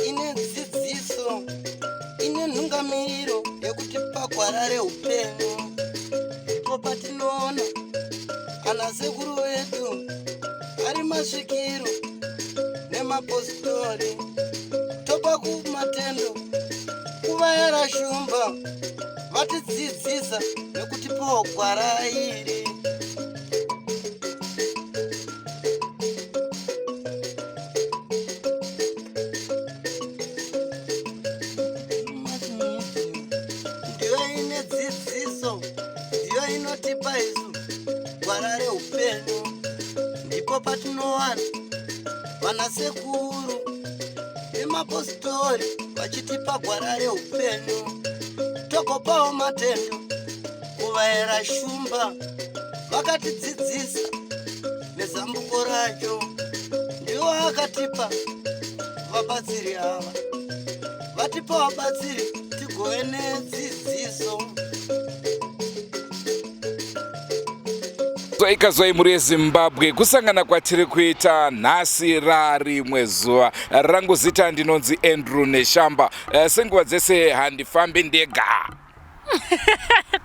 Ine dzidziso, ine nhungamiro yekutipa gwara reupenyu. Ndipo patinoona ana sekuru vedu ari masvikiro nemapositori, topa kumatendo kuvayara shumba vatidzidzisa nekutipawo gwara iri. Ndiyo ine dzidziso, ndiyo inotipa isu gwara reupenyu. Ndipo patinowana vanasekuru nemapositori vachitipa gwara reupenyu, togopawo matendo kuvaera shumba vakatidzidzisa nezambuko racho. Ndiwo akatipa vabatsiri ava, vatipa vabatsiri tigove nedzidziso. Ikazwai mhuri yeZimbabwe, kusangana kwatiri kuita nhasi rarimwe zuva. Rangu zita ndinonzi Andrew Neshamba. Senguva dzese handifambi ndega.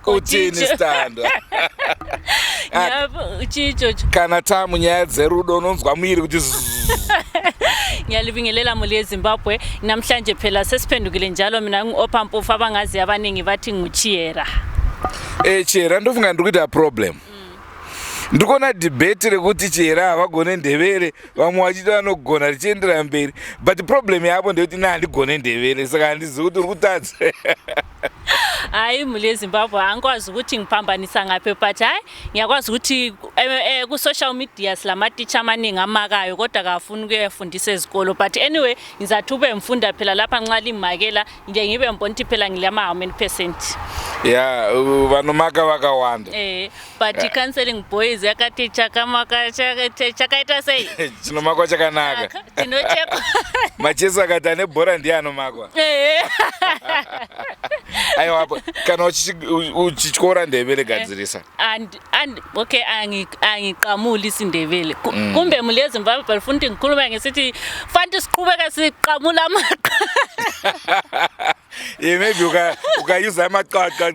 Utini standa? Chichocho. Kana tamunyaya dzerudo unonzwa muiri kuti Ngiyalibingelela muli yeZimbabwe. Namhlanje phela sesiphendukile njalo, mina ngu-Opa Mpofu, abangazi abaningi bathi nguChiyera. Chihera, ndofunga ndiri kuita problem. Ndiri kuona debate rekuti Chihera havagone Ndevere, vamwe vachiti vanogona, richiendera mberi, but problem yavo ndeyekuti ine handigone Ndevere, saka handizivi kuti uri kutadza. Hayi muli yeZimbabwe, angikwazi ukuthi ngiphambanisa ngaphi, but hayi ngiyakwazi ukuthi ku-social media silamatitsha amaningi amakayo kodwa kafuni ukuyafundisa ezikolo. But anyway, ngizathi ube ngifunda phela lapha nxa limakela nje ngibe ngibona ukuthi phela ngilama how many percent. Ya, vanomaka vakawanda. But counseling boys yakati chakamaka chakaita sei? Chinomakwa chakanaka. Tinochekwa. Macheso akati ane bhora ndiye anomakwa. Aiwa, kana uchityora Ndebele, gadzirisa. And okay, angiqamuli isiNdebele. Kumbe muli eZimbabwe balifuna ukuthi ngikhulume ngisithi fanti siqhubeka siqamula amaqa. Yeah, maybe ukayuza amaqaqa.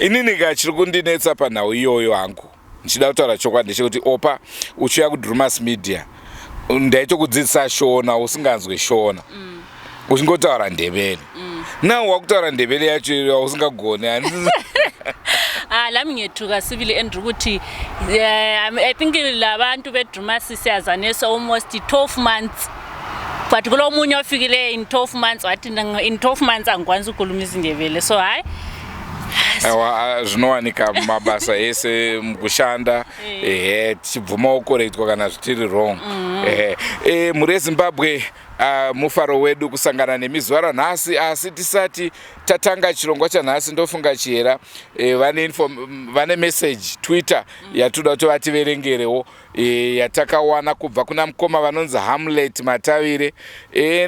Inini ka chiri kundinetsa panhau iyoyo hangu, ndichida kutaura chokwadi, ndechekuti Opa, uchiuya kuDrumas Media ndaitokudzidzisa Shona, usinganzwe Shona, uchingotaura Ndebele. Now wakutaura Ndebele yacho yausingagoni. Ah, lami ngiyethuka sibili, Andrew, ukuthi I think labantu beDrumas siyazanisa almost 12 months, but kulo munye ofikileyo in 12 months wathi in 12 months angikwanisi ukukhuluma isiNdebele, so hayi. Aiwa, zvinowanika mumabasa ese mukushanda, ehe, tichibvumawo kukorektwa kana zvitiri wrong. Ehe, mhuri yeZimbabwe, mufaro wedu kusangana nemi zuva ranhasi. Asi tisati tatanga chirongwa chanhasi, ndofunga Chihera vane message Twitter yatoda kuti vativerengerewo, yatakawana kubva kuna mukoma vanonzi Hamlet Matavire.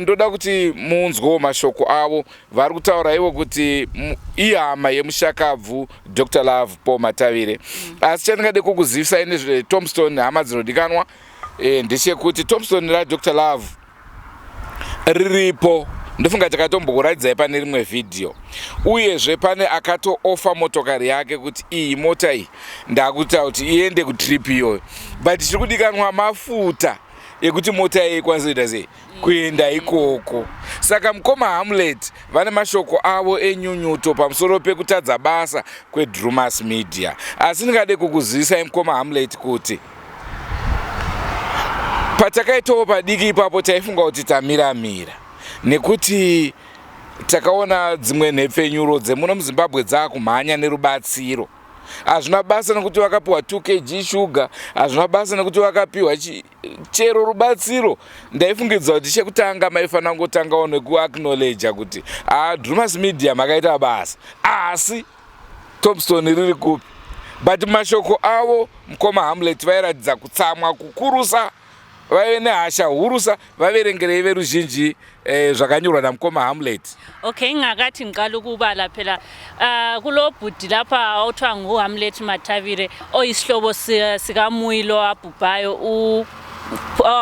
Ndoda kuti munzwewo mashoko avo. Vari kutaura ivo kuti ihama yemushakabvu Dr Love Paul Matavire. Asi chandingade kukuzivisai nezvetombstone, hama dzinodikanwa, ndechekuti tombstone raDr Love riripo. Ndofunga takatombokuratidzai pane rimwe vhidhiyo. Uyezve pane akatoofa motokari yake kuti iyi mota iyi ndakuita kuti iende kutrip iyoyo, but chiri kudikanwa mafuta ekuti mota iyi ikwanise kuita sei kuenda ikoko. Saka mukoma Hamlet vane mashoko avo enyunyuto pamusoro pekutadza basa kweDrumas Media. Asi ndingade kukuzivisai, mukoma Hamlet, kuti patakaitawo padiki ipapo taifunga kuti tamiramira, nekuti takaona dzimwe nhepfenyuro dzemuno muZimbabwe dzaakumhanya nerubatsiro. Hazvina basa nekuti vakapiwa 2 kg shuga, hazvina basa nekuti vakapiwa chero rubatsiro. Ndaifungidza kuti chekutanga maifanira kungotangawo nekuacknowledja kuti a Drumas Media makaita basa, asi tombstone riri kupi? But mashoko avo mukoma Hamlet vairatidza kutsamwa kukurusa. Vaive nehasha hurusa. Vaverengerei veruzhinji eh, zvakanyorwa namukoma Hamlet. Okay, ngingakathi ngiqala ukubala phela kulo bhudi lapha othiwa nguHamlet Matavire oyisihlobo sikamuyi lo abhubhayo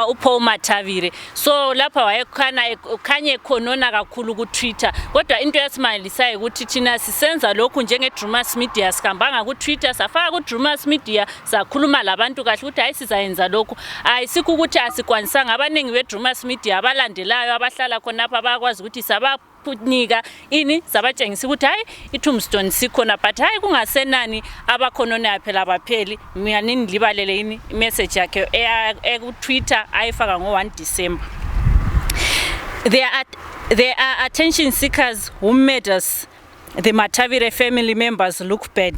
uPaul Matavire. So lapha wayekhana khanye ekhonona kakhulu ku-Twitter, kodwa into eyasimangalisayo ukuthi thina sisenza lokhu njenge-Drumas Media, sihambanga ku-Twitter, safaka ku-Drumas Media, sakhuluma labantu kahle ukuthi hayi, sizayenza lokhu. Ayisikho ukuthi asikwanisanga. Abaningi be-Drumas Media abalandelayo abahlala khonapha bayakwazi ukuthi sabanika ini, sabatshengisa ukuthi hayi, i-tombstone sikhona, but hayi, kungasenani abakhononayo phela abapheli. Mina ningilibalele yini imessage yakhe eku-Twitter ayifaka ngo-1 December. There are attention seekers who made us, the Matavire family members, look bad.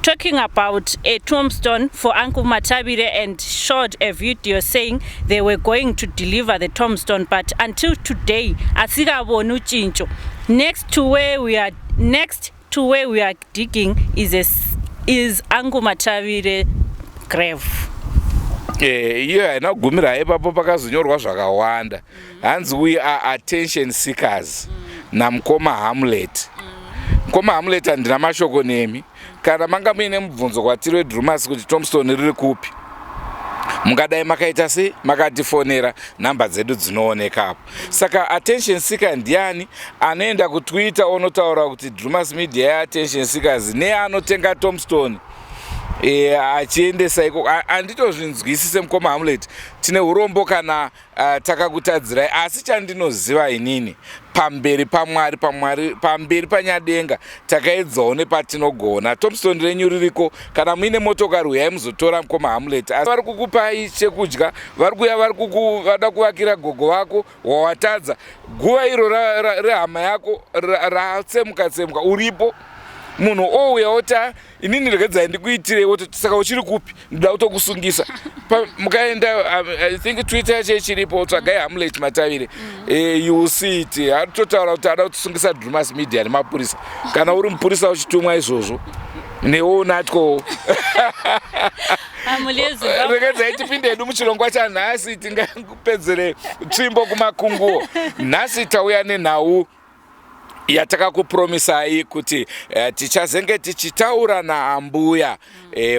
Talking about a tombstone for Uncle Matavire and showed a video saying they were going to deliver the tombstone, but until today, asikaboni utshintsho. Next to where we are digging is Uncle Matavire grave. Iyo haina kugumira ipapo, pakazonyorwa zvakawanda. Hanzi we are attention seekers namukoma Hamlet. Mukoma Hamlet, handina mashoko nemi. Kana manga muine mubvunzo kwatiri weDrumas kuti tombstone riri kupi, mungadai makaita sei, makatifonera, nhamba dzedu dzinoonekapo. Saka attention seeker ndiani anoenda kuTwitter onotaura kuti Drumas Media yeattention seekers, neanotenga tombstone achiendesa ikoko? Handitozvinzwisise mukoma Hamlet. Tine urombo kana takakutadzirai, asi chandinoziva inini, pamberi paMwari, pamwari, pamberi panyadenga, takaedzawo nepatinogona. Tombstone renyu ririko. Kana muine motokari, uyai muzotora, mukoma Hamlet. Asi vari kukupai chekudya, vari kuuya, vari vada kuvakira gogo vako wawatadza. Guva iro rehama yako ratsemuka tsemuka, uripo munhu ouya oti, "Ah, inini regedzai ndikuitirei." Wototi, "Saka uchiri kupi? Ndoda kutokusungisa." Mukaenda, I think Twitter yacho ichiripo, tsvagai Hamlet Matavire, you will see it. Aritotaura kuti ada kutisungisa Drumas Media nemapurisa. Kana uri mupurisa uchitumwa izvozvo, newo unatwowo. Regedzai tipinde hedu muchirongwa chanhasi, tingapedzere tsvimbo kumakunguo. Nhasi tauya nenhau yatakakupromisai kuti tichazenge tichitaura naambuya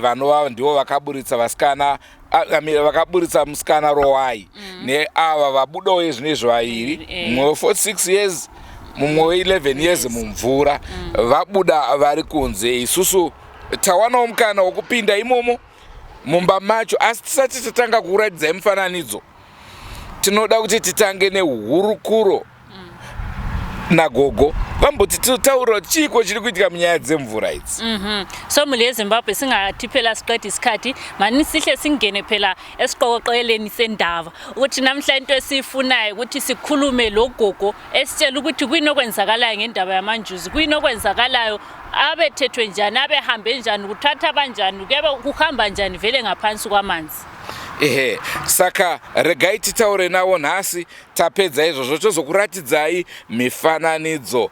vanova ndivo vakaburitsa vasikana, I mean, vakaburitsa musikana Rowai neava vabudawo izvinezvi vaviri, mumwe we46 years, mumwe we11 years mumvura. Vabuda vari kunze. Isusu tawanawo mukana wokupinda imomo mumba macho, asi tisati tatanga kuratidzai mufananidzo, tinoda kuti titange nehurukuro nagogo, vamboti titaurira kuti chiiko chiri kuitika munyaya dzemvura idzi. So mhuri yeZimbabwe, singathi phela siqeda isikhathi mani, sihle singene phela esiqokoqeleni sendaba, ukuthi namhla into esiyifunayo ukuthi sikhulume lo gogo esitshela ukuthi kuyini okwenzakalayo ngendaba yamanjuzi, kuyini okwenzakalayo, abethethwe njani, abehambe njani, kuthatha banjani, kuyabe kuhamba njani vele ngaphansi kwamanzi. Ehe, saka regai titaure navo nhasi. Tapedza izvozvo, tozokuratidzai mifananidzo.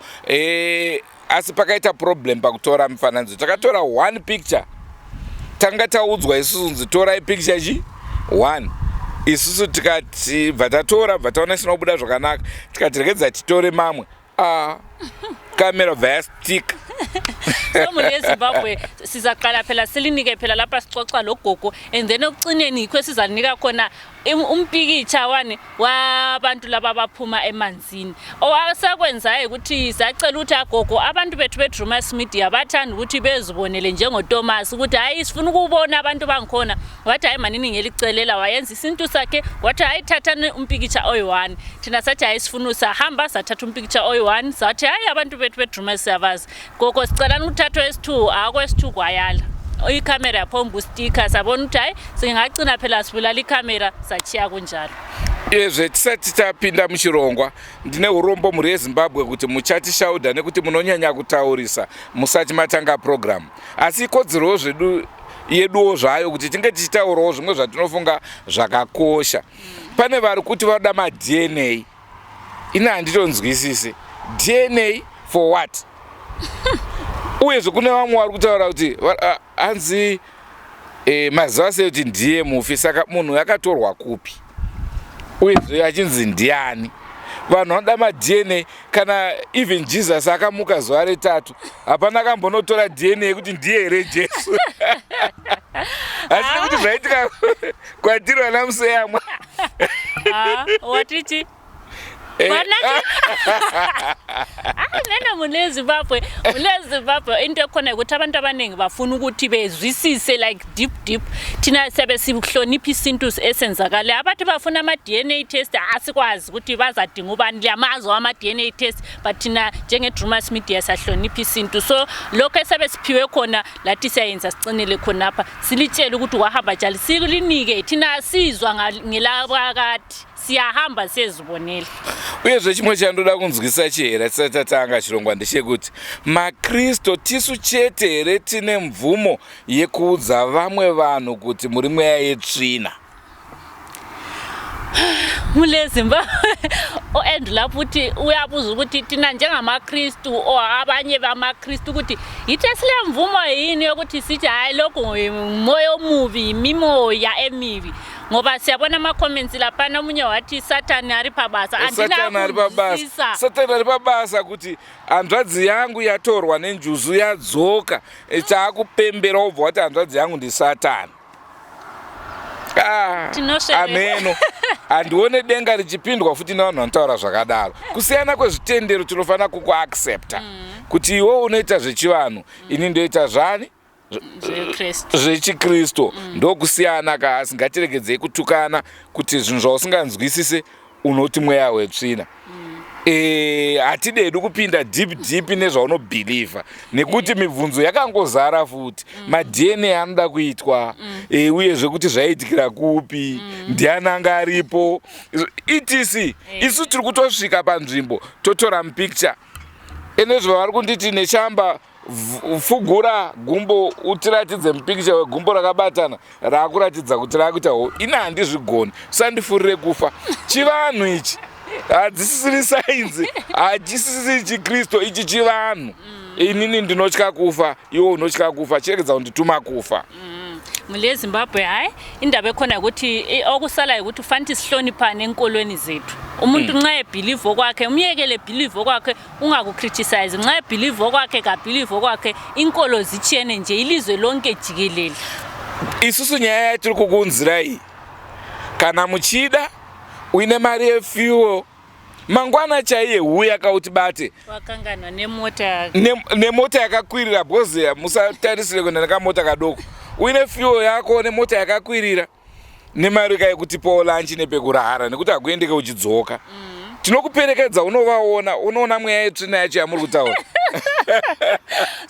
Asi pakaita problem pakutora mifananidzo. Takatora one picture. Tanga taudzwa isusu kunzi torai picture chi one. Isusu tikati bva tatora, bva taona isina kubuda zvakanaka, tikati regedza titore mamwe. Ah, kamera bva yastika. So mhuri yeZimbabwe, sizaqala phela silinike phela lapha sixoxa logogo, and then ekucineni yikho esizalinika khona umpikitsha wani wabantu laba abaphuma emanzini. Owasakwenzayo ukuthi sacela ukuthi agogo, abantu bethu beDrumas Media bathanda ukuthi bezibonele njengoThomas, ukuthi hayi, sifuna ukubona abantu bangikhona. Wathi, "Hayi, manini ngelicelela." Wayenza isintu sakhe, wathi, "Hayi, thathani umpikitsha oyi-one." Thina sathi, "Hayi, sifuna." Sahamba sathatha umpikitsha oyi-one, sathi, "Hayi, abantu bethu beDrumas siyabazi." Gogo, sicelani ukuthathwa esi-two. Akwesi-two kwayala ikhamera yaphomba ustika. Sabona ukuthi hayi, singagcina phela sibulala ikhamera, sachiya kunjalo. Uyezve tisati tapinda muchirongwa, ndine urombo, mhuri yeZimbabwe, kuti muchatishaudha nekuti munonyanya kutaurisa musati matanga purogiramu, asi ikodzero zvedu yeduwo zvayo kuti tinge tichitaurawo zvimwe zvatinofunga zvakakosha. Pane vari kuti vanoda maDNA. Ini handitonzwisisi, DNA for what? Uyezve kune vamwe vari kutaura kuti hanzi maziva sei kuti ndiye mufi? Saka munhu yakatorwa kupi? Uyezve achinzi ndiani? Vanhu vanoda maDNA. Kana even Jesus akamuka zuva retatu, hapana akambonotora DNA yekuti ndiye here Jesu. Asi nekuti zvaitika kwatiri vana Museyamwa. Ah, watichi? Nena mune Zimbabwe, mune Zimbabwe into ekhona ukuthi abantu abaningi bafuna ukuthi bezwisise like deep deep. Thina siyabe sihlonipha isintu esenzakale. Abathi bafuna ama DNA test, asikwazi ukuthi bazadinga ubani, liyamazi ama DNA test, but thina njenge Drumas Media siyahlonipha isintu. So lokho esabe siphiwe khona lathi siyayenza, sicinele khonapha, silitshele ukuthi wahamba njani, silinike. Thina sizwa ngelabakade siyahamba siyezibonela. Uyezve chimwe chandoda kunzwisa chihera tisati tatanga chirongwa ndechekuti maKristu tisu chete here tine mvumo yekuudza vamwe vanhu kuti muri mweya yetsvina? Mule Zimbabwe, o-Andrew lapho uthi uyabuza ukuthi thina njengamaKristu or abanye bamaKristu ukuthi yithi esilemvumo yini yokuthi sithi hhayi, lokhu ngumoya omubi, yimimoya emibi, ngoba siyabona ama-comments laphana, omunye wathi Sathani ari pabasa. Satani ari pabasa, Satani ari pabasa kuti hanzvadzi yangu yatorwa nenjuzu yadzoka, chaakupembera wobva wati hanzvadzi yangu ndiSatani. Ah, ameno handione denga richipindwa futi nevanhu vanotaura zvakadaro. Kusiyana kwezvitendero tinofanira kukuaccepta kuti iwe unoita zvechivanhu, ini ndoita zvani? ZvechiKristu. Ndokusiyana ka, asi ngatiregedzei kutukana kuti zvinhu zvausinganzwisise unoti mweya wetsvina. Hatidi kupinda deep deep nezvaunobhilivha nekuti mibvunzo yakangozara futi. MaDNA anoda kuitwa, uyezve kuti zvaiitikira kupi, ndiani anga aripo, etc. Isu tiri kutosvika panzvimbo totora mupicture ene zvavari kunditi neshamba fugura gumbo utiratidze mupikicha wegumbo rakabatana raakuratidza kuti raakuita ho. Ini handizvigoni, usandifurire kufa. Chivanhu ichi hadzisisiri sainzi, hachisisiri chiKristu ichi, chivanhu. Inini ndinotya kufa, iwe unotya kufa, chiregedza kundituma kufa. Mule Zimbabwe, hayi, indaba ekhona ukuthi okusalayo ukuthi ufanele sihloniphane enkolweni zethu. Umuntu nxa ebhilive okwakhe, umyekele ebhilive okwakhe, ungakucriticize. Nxa ebhilive okwakhe, kabhilive okwakhe. Inkolo zitshiyene nje ilizwe lonke jikelele. Isusu nyaya yatiri kukuunzirai, kana muchida uine mari yefuel mangwana chaiye, huya kautibate. Wakanganwa nemota. Nemota yakakwirira, because musatarisire kuenda nekamota kadoko. Uine fuel yako nemota yakakwirira nemari ka yekutipawo lunch nepekurara, nekuti hakuendeke uchidzoka. Tinokuperekedza, unovaona, unoona mweya yetsvina yacho yamuri kutaura.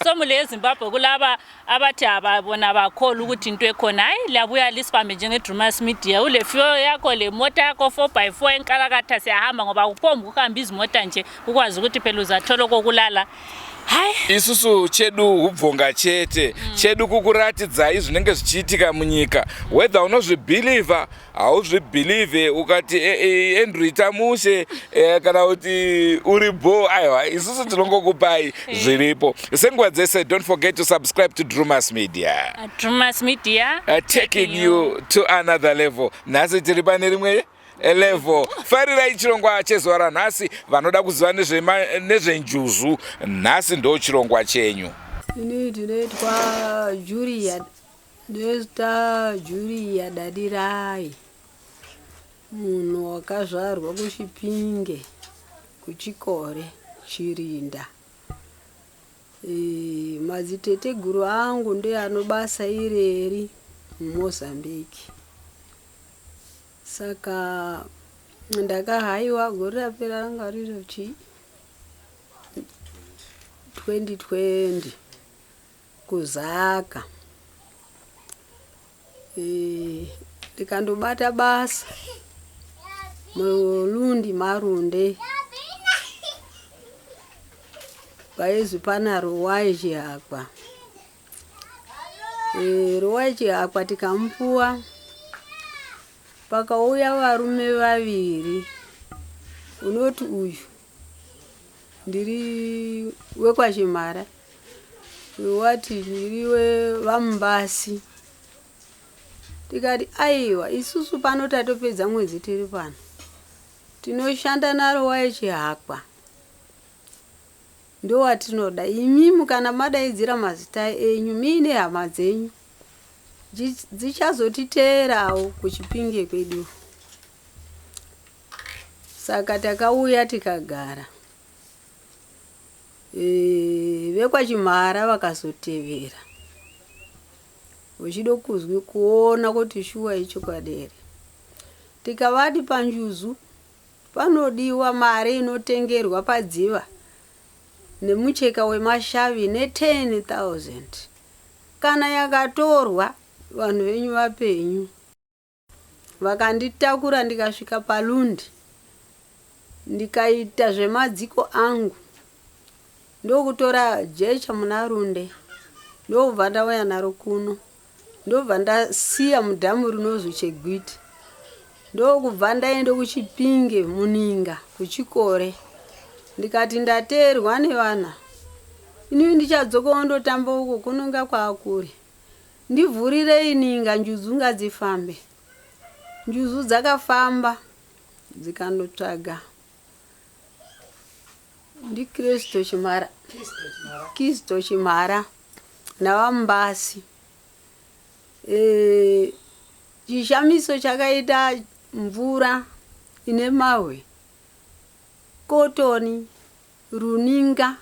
So mule yeZimbabwe, kulaba abathi ababona bakholwa ukuthi into ekhona, hayi, liyabuya lisibambe njenge-Drumas Media, ule fuel yakho, le mota yakho 4 by 4 enkalakatha, siyahamba, ngoba kupombi kuhamba izimota nje, ukwazi ukuthi phela uzathola okokulala, hayi. Isusu chedu hubvonga chete. Chedu kukuratidzai zvinenge zvichiitika munyika, whether unozvibhilivha, hauzvibhilivhe, ukati Andrew ita mushe, kana kuti uri bo, aiwa, isusu tinongokupai zviripo senguva dzese. Don't forget to subscribe to Drumas Media. Drumas Media, taking you to another level. Nhasi tiri pane rimwe level. Farirai chirongwa chezuva ranhasi. Vanoda kuziva nezvenjuzu, nhasi ndo chirongwa chenyu. Ini ndinoitwa Julia, ndinoita Julia Dadirai, munhu wakazvarwa kuChipinge, kuChikore, Chirinda. Madziteteguru angu ndeanobasa ireri muMozambique. Saka ndakahaiwa gore rapera, ranga riri chii, 2020, kuZaka. Ndikandobata basa muLundi Marunde, paizwi pana Ruwai Chihakwa. Ruwai Chihakwa tikamupuwa, pakauya varume vaviri, unoti uyu ndiri wekwaChimara, uyu wati ndiriwevaMumbasi. Tikati aiwa, isusu pano tatopedza mwedzi tiri pano. Tinoshanda naro waechihakwa ndowatinoda. Imimi kana madaidzira mazita enyu muine hama dzenyu dzichazotiteerawo kuChipinge kwedu. Saka takauya tikagara. E, vekwaChimhara vakazotevera vachida kuzwi kuona kuti shuwa ichokwadi here. Tikavati panjuzu panodiwa mari inotengerwa padziva nemucheka wemashavi ne 10,000. Kana yakatorwa vanhu venyu vapenyu. Vakanditakura ndikasvika paLundi ndikaita zvemadziko angu ndokutora jecha muna Runde ndokubva ndauya naro kuno ndobva ndasiya mudhamu rinozwi Chegwiti ndokubva ndaenda kuChipinge muninga kuChikore ndikati ndateerwa nevana ini ndichadzokawo ndotamba uko kunonga kwaakure ndivhurirei ninga njuzu ngadzifambe njuzu dzakafamba dzikandotsvaga ndiKristo Chimhara Kisto Chimhara naVaMbasi. E, chishamiso chakaita mvura ine mahwe, kotoni, runinga.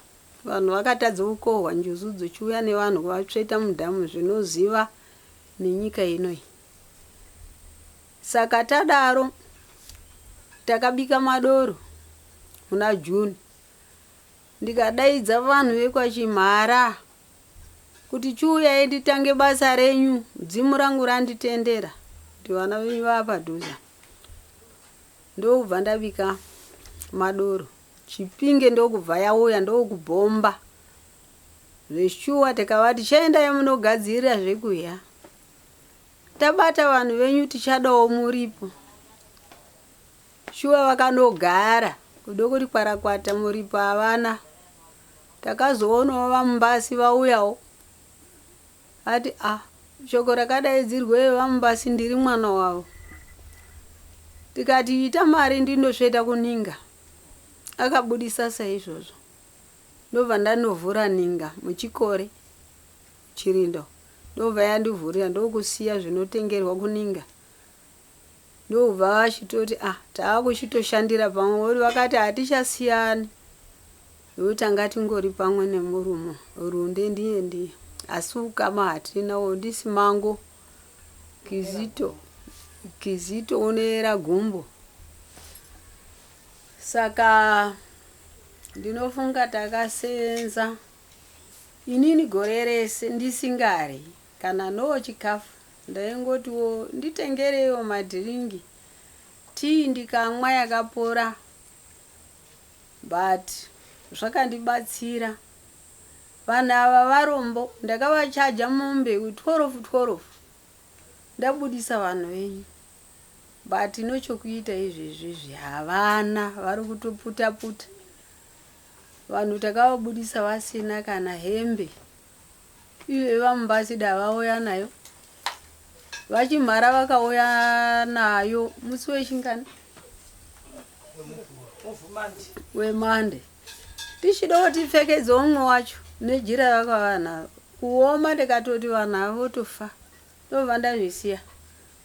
Vanhu vakatadza kukohwa njuzu dzochiuya nevanhu kuvatsveta mudhamu zvinoziva nenyika inoyi. Saka tadaro takabika madoro muna June ndikadaidza vanhu vekwaChimhara kuti chiuyai nditange basa renyu dzimu rangu randitendera kuti vana venyu vava padhuze. Ndokubva ndabika madoro Chipinge ndokubva yauya ndokubhomba zveshuwa tikavati chiendai munogadzirira zvekuhya tabata vanhu venyu tichadawo muripo shuwa vakanogara kuda kuti kwarakwata muripo havana takazoonawo vamumbasi vauyawo ati ah shoko rakadaidzirwei vamumbasi ndiri mwana wavo tikati ita mari ndindosveta kuninga akabudisa saizvozvo ndobva ndanovhura ninga muchikore Chirindo ndobva yandivhurira ndokusiya zvinotengerwa kuninga ndobva vachitoti ah taakuchitoshandira pamwe voti vakati hatichasiyani nekuti tanga tingori pamwe nemurume Runde ndiye ndiye asi ukama hatina ndisi mango Kizito Kizito unoera gumbo saka ndinofunga takasenza Inini gore rese ndisingaryi kana no chikafu ndaingotiwo nditengereiwo madhiringi tea ndikamwa yakapora but zvakandibatsira vanhu ava varombo ndakavachaja mombe 12 12 ndabudisa vanhu venyu but nochokuita izvezvizvi havana vari kutoputa puta Vanhu takavabudisa vasina kana hembe. Ive vaMumbasida vauya nayo. VaChimhara vakauya nayo musi wechingani? Wemande. Tichida kuti tipfekedze umwe wacho nejira rakava naro. Kuoma ndikatoti vanhu ava votofa. Ndobva ndazvisiya.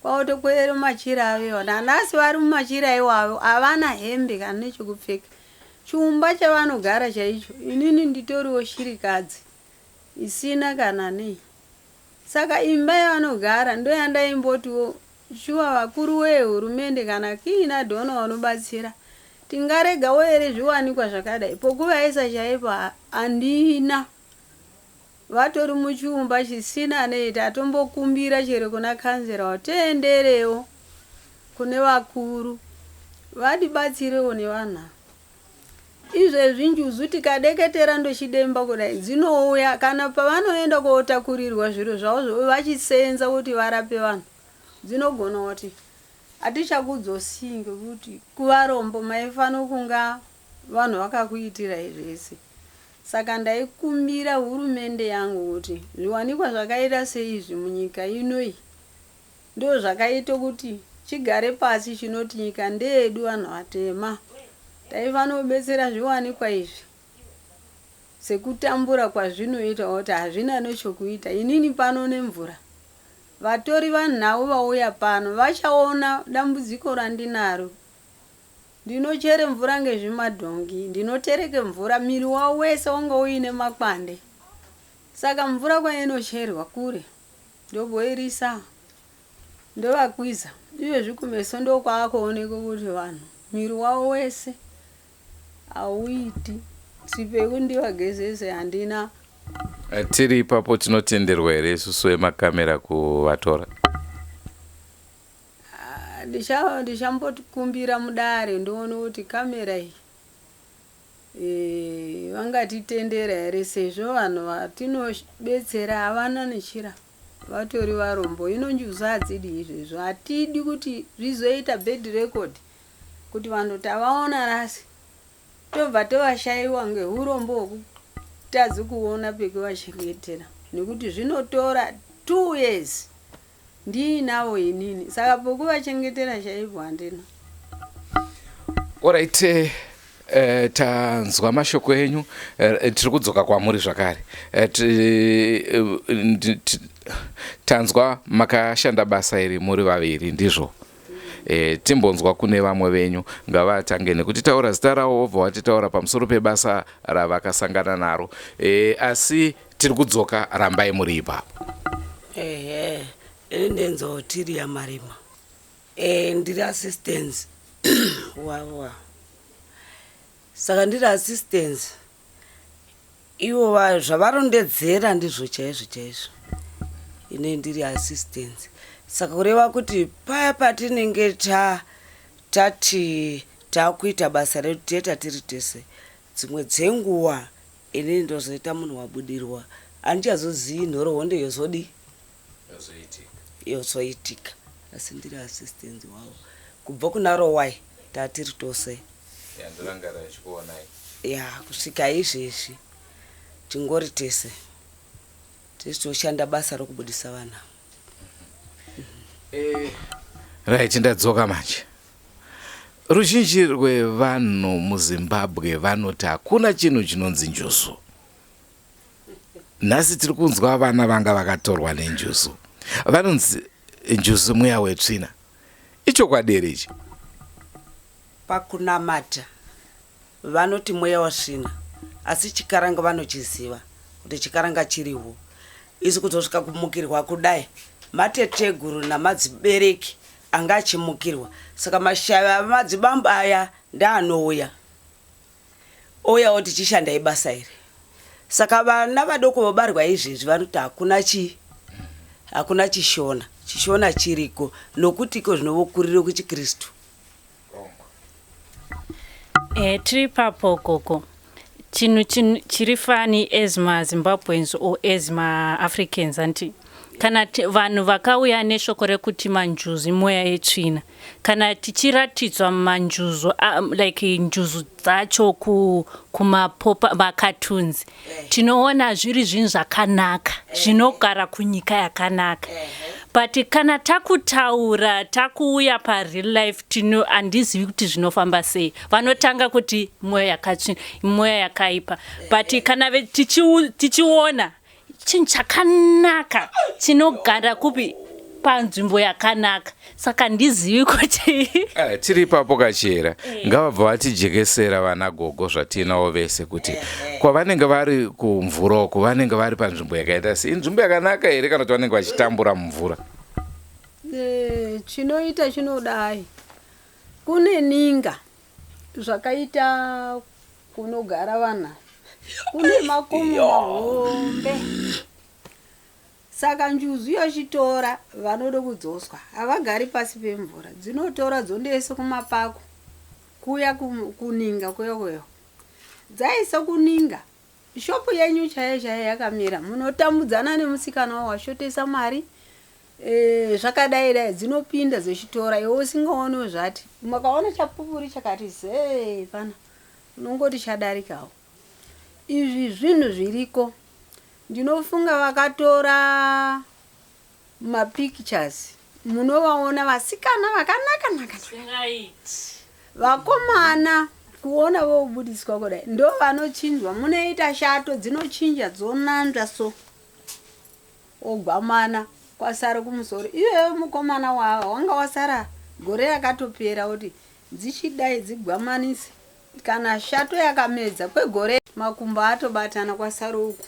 Kwautokwerera mumachira avo iwawo. Nanhasi vari mumachira iwawo havana hembe kana nechekupfeka. Chiumba chavanogara chaicho inini nditoriwo shirikadzi isina kana nei. Saka imba yavanogara ndoyandaimbotiwo shuwa vakuru wee hurumende kana kiina dhona vanobatsira tingaregawo here zviwanikwa zvakadai pokuvaisa chaipo handina. Vatori muchiumba chisina nei tatombokumbira chero kuna kanzera tienderewo kune vakuru vatibatsirewo nevanhu ava. Izvezvi njuzu tikadeketera ndochidemba kudai dzinouya kana pavanoenda kotakurirwa zviro zvavo vachisenza kuti varape vanhu dzinogona kuti hatichakudzosii ngekuti kuvarombo maifanira kunga vanhu vakakuitirai zvese. Saka ndaikumbira hurumende yangu kuti zviwanikwa zvakaita seizvi munyika ino iyi ndozvakaita kuti chigare pasi chinoti nyika ndeyedu vanhu vatema. Taifanobetsera zviwanikwa izvi sekutambura kwazvinoita kuti hazvina nechokuita. Inini pano nemvura vatori vanhau vauya pano vachaona dambudziko randinaro. Ndinochere mvura ngezvimadhongi, ndinotereke mvura miri wavo wese wanga uine makwande. Saka mvura kwainocherwa kure ndobhoirisa ndovakwiza. Izvezvi kumeso ndokwaakuoneka kuti vanhu miri wavo wese hauiti. Sipo yekuti ndivagezese handina. Tiri ipapo tinotenderwa here isusu vemakamera kuvatora? Ah, ndichambokumbira mudare ndoone kuti kamera iyi e, vangatitendera here sezvo vanhu vatinobetsera havana nechira vatori varombo. Ino njuzu hadzidi izvezvo, hatidi kuti zvizoita bad record kuti vanhu tavaona rasi tobva tovashaiwa ngeurombo hwekutadza kuona pekuvachengetera nekuti zvinotora 2 years ndiinavo inini, saka pokuvachengetera chaipo handina. Alright, tanzwa mashoko enyu. Tiri kudzoka kwamuri zvakare. Tanzwa makashanda basa iri muri vaviri, ndizvo? Timbonzwa kune vamwe venyu, ngavatange nekutitaura zita ravo, vobva vatitaura pamusoro pebasa ravakasangana naro. Asi tiri kudzoka, rambai muri ipapo. Ehe, ini ndenzo Tiria Marima. Ndiri assistant wavo. Saka ndiri assistant ivo zvavarondedzera ndizvo chaizvo chaizvo. Ine ndiri assistant, saka kureva kuti paya patinenge tati taakuita basa redu teta tiri tese, dzimwe dzenguva inini ndozoita munhu wabudirwa, handichazozivi nhoroondo yozodi yozoitika, asi ndiri assistant wavo kubva kuna Rowai tatiri tose. Yandirangara ndichikuonai. Ya, kusvika izvezvi tingori tese, tichitoshanda basa rokubudisa vana. Right, ndadzoka manje. Ruzhinji rwevanhu muZimbabwe vanoti hakuna chinhu chinonzi njuzu. Nhasi tiri kunzwa vana vanga vakatorwa nenjuzu, vanonzi njuzu mweya wetsvina. Ichokwadi here ichi? Pakunamata vanoti mweya wasvina, asi chikaranga vanochiziva kuti chikaranga chiriwo. Isi kuzosvika kumukirwa kudai, mateteguru namadzibereki anga achimukirwa, saka mashavi amadzibambo aya ndaanouya ouyawo tichishandai basa iri. Saka vana vadoko vobarwa izvezvi vanoti hakuna chii, hakuna chishona. Chishona chiriko nokuti iko zvino vokurire kuchikristu. Tiri ipapo gogo, chinhu chiri funny as maZimbabweans or as maAfricans, anti kana vanhu vakauya neshoko rekuti manjuzu mweya yetsvina, kana tichiratidzwa manjuzu, like njuzu dzacho kumapopa macartoons, tinoona zviri zvinhu zvakanaka zvinogara kunyika yakanaka. But kana takutaura, takuuya pareal life, tino handizivi kuti zvinofamba sei. Vanotanga kuti mweya yakatsvina, mweya yakaipa, but kana tichiona chinhu chakanaka chinogara kupi, panzvimbo yakanaka, saka handizivi kuti Tiri ipapo kachera, ngavabva vatijekesera vana gogo zvatinavo vese kuti kwavanenge vari kumvura uko, vanenge vari panzvimbo yakaita sei? Inzvimbo yakanaka here kana kuti vanenge vachitambura mumvura? Chinoita chinodai kune ninga zvakaita kunogara vana, kune makomo mahombe, saka njuzu yochitora vanoda kudzoswa havagari pasi pemvura, dzinotora dzondoisa kumapako kuya kuninga kuya kuya dzaisa kuninga. Shopu yenyu chaiyo chaiyo yakamira, munotambudzana nemusikana washotesa mari, zvakadai dai dzinopinda dzechitora, iwe usingaoniwo zvati makaona chapupuri chakati zee pana, unongoti chadarikawo. Izvi zvinhu zviriko. Ndinofunga vakatora mapictures. Munovaona vasikana vakanaka naka, vakomana kuona vobudiswa kudai ndo vanochinjwa. Munoita shato dzinochinja dzonanzva so ogwamana kwasara kumusoro. Iyoyo mukomana wava wanga wasara gore rakatopera kuti dzichidai dzigwamanise. Kana shato yakamedza kwegore makumbo atobatana kwasara uku.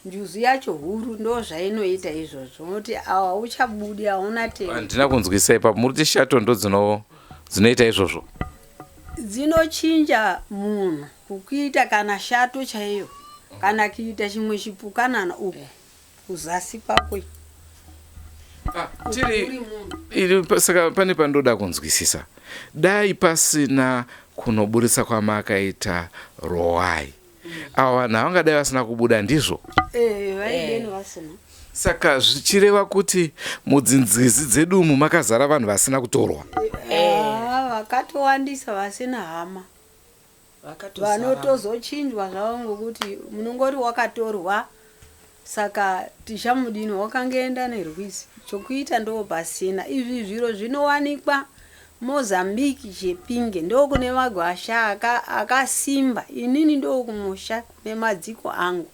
Njuzu yacho huru ndo zvainoita izvozvo nokuti hauchabudi hauna tende. Handina kunzwisa ipapo. Muri kuti shato ndo dzinoita izvozvo? Dzinochinja munhu kukuita kana shato chaiyo kana kuita chimwe chipukanana uku kuzasi kwako. Ah, tiri iri saka pane pandoda kunzwisisa. Dai pasina kunoburitsa kwamakaita rowai, ava vanhu havangadai vasina kubuda, ndizvo? Eh, vaideni vasina. Saka zvichireva kuti mudzinzizi dzedu umu makazara vanhu vasina kutorwa? Ah, vakatowandisa vasina hama. Vakatozara. Vanotozochinjwa zvavo ngokuti munongoti wakatorwa saka tichamudini wakangoenda nerwizi chokuita ndo pasina. Izvi zviro zvinowanikwa Mozambique, Chepinge ndokune magwasha akasimba. Inini ndokumusha kune madziko angu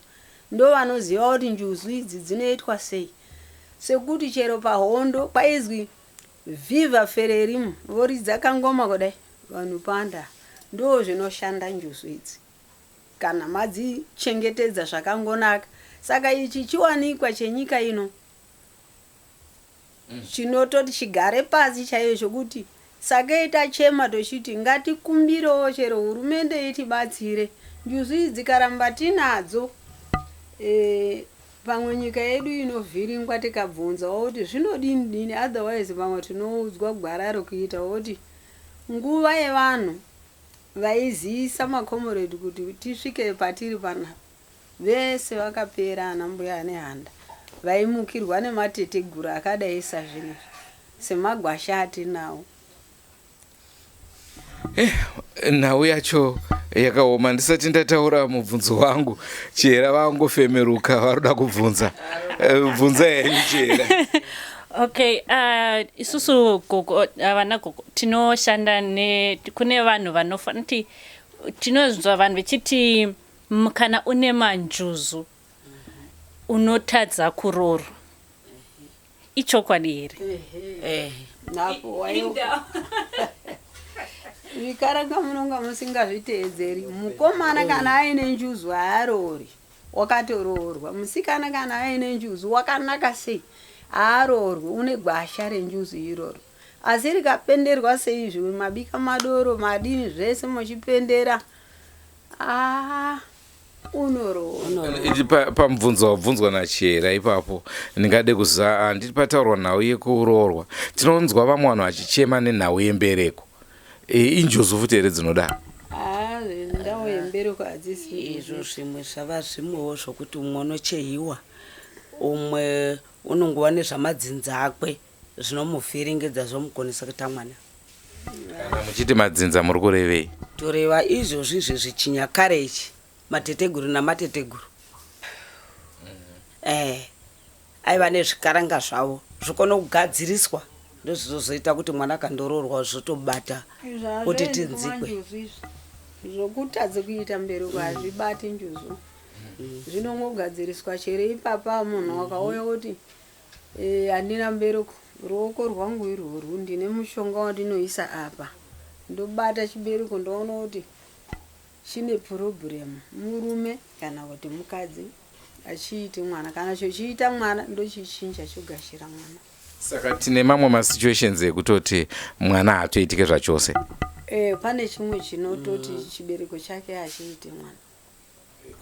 ndo vanoziva kuti njuzu idzi dzinoitwa sei, sekuti chero pahondo kwaizwi "Viva Frelimo", voridza kangoma kudai vanhu panda. Ndo zvinoshanda njuzu idzi kana madzichengetedza zvakangonaka. Saka ichi chiwanikwa chenyika ino chinototi chigare pasi chaiyo chokuti sakei tachema tochiti ngatikumbirewo chero hurumende itibatsire. Njuzu idzi karamba tinadzo pamwe nyika yedu inovhiringwa tikabvunzawo kuti zvinodini dini. Otherwise pamwe tinoudzwa gwara rekuita kuti nguva yevanhu vaizivisa makomuredi kuti tisvike patiri panapa vese vakapera. Ana mbuya nehanda vaimukirwa nemateteguru akadai sazvinezvi semagwasha atinawo. Nhau yacho yakaoma. Ndisati ndataura mubvunzo wangu, Chihera vangofemeruka varoda kubvunza. Bvunza henyu, Chihera. Okay, isusu gogo, vana gogo tinoshanda ne kune vanhu vanofanira tinonzwa vanhu vechiti kana une manjuzu unotadza kuroorwa. Ichokwadi here? Eh. Napo zvikaranga munonga musingazviteedzeri. Mukomana kana aine njuzu haaroori wakatoroorwa. Musikana kana aine njuzu wakanaka sei haaroorwi une gwasha renjuzu iroro. Asi rikapenderwa seizvi, mabika madoro madini zvese muchipendera, aa unoroorwa. Ichi pamubvunzo wabvunzwa naChihera ipapo ndingade kuziva, handiti pataurwa nhau yekuroorwa, tinonzwa vamwe vanhu vachichema nenhau yembereko. Injuzu futi here dzinodaro? Aa, ndau yembereko hadzisi. Izvo zvimwe zvava zvimwewo zvokuti umwe unochehiwa, umwe unongova nezvamadzinza akwe zvinomuvhiringidza zvomugonesa kuita mwana. Kana muchiti madzinza muri kurevei? Toreva izvozvi izvi zvichinyakare ichi, mateteguru namateteguru aiva nezvikaranga zvavo zvikone kugadziriswa, ndozvinozoita kuti mwana akandoroorwa zvotobata kuti tinzikwe. Zvokutadza kuita mbereko hazvibati njuzu, zvinongogadziriswa chero ipapa. Munhu wakauya kuti handina mbereko, ruoko rwangu irworwu ndine mushonga wandinoisa apa, ndobata chibereko ndoona kuti chine problem, murume kana kuti mukadzi achiiti mwana. Kana chochiita mwana ndochichinja chogashira mwana. Saka tine mamwe masituations ekutoti mwana haatoitike zvachose? Pane chimwe chinototi chibereko chake hachiiti mwana.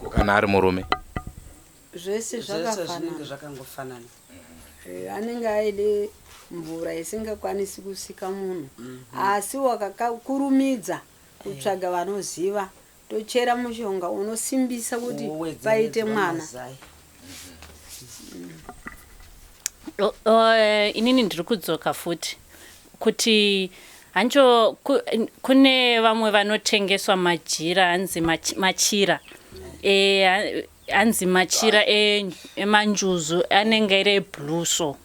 Ko kana ari murume? Zvese Zvese zvinenge zvakafanana. Zvakangofanana. Anenge aine mvura isingakwanisi kusika munhu, asi wakakurumidza kutsvaga vanoziva tochera mushonga unosimbisa kuti Wowedzeredzwa paite mwana. Mazai. Inini ndiri kudzoka futi kuti hancho kune vamwe vanotengeswa majira hanzi machira hanzi machira emanjuzu anenge iri eblue, so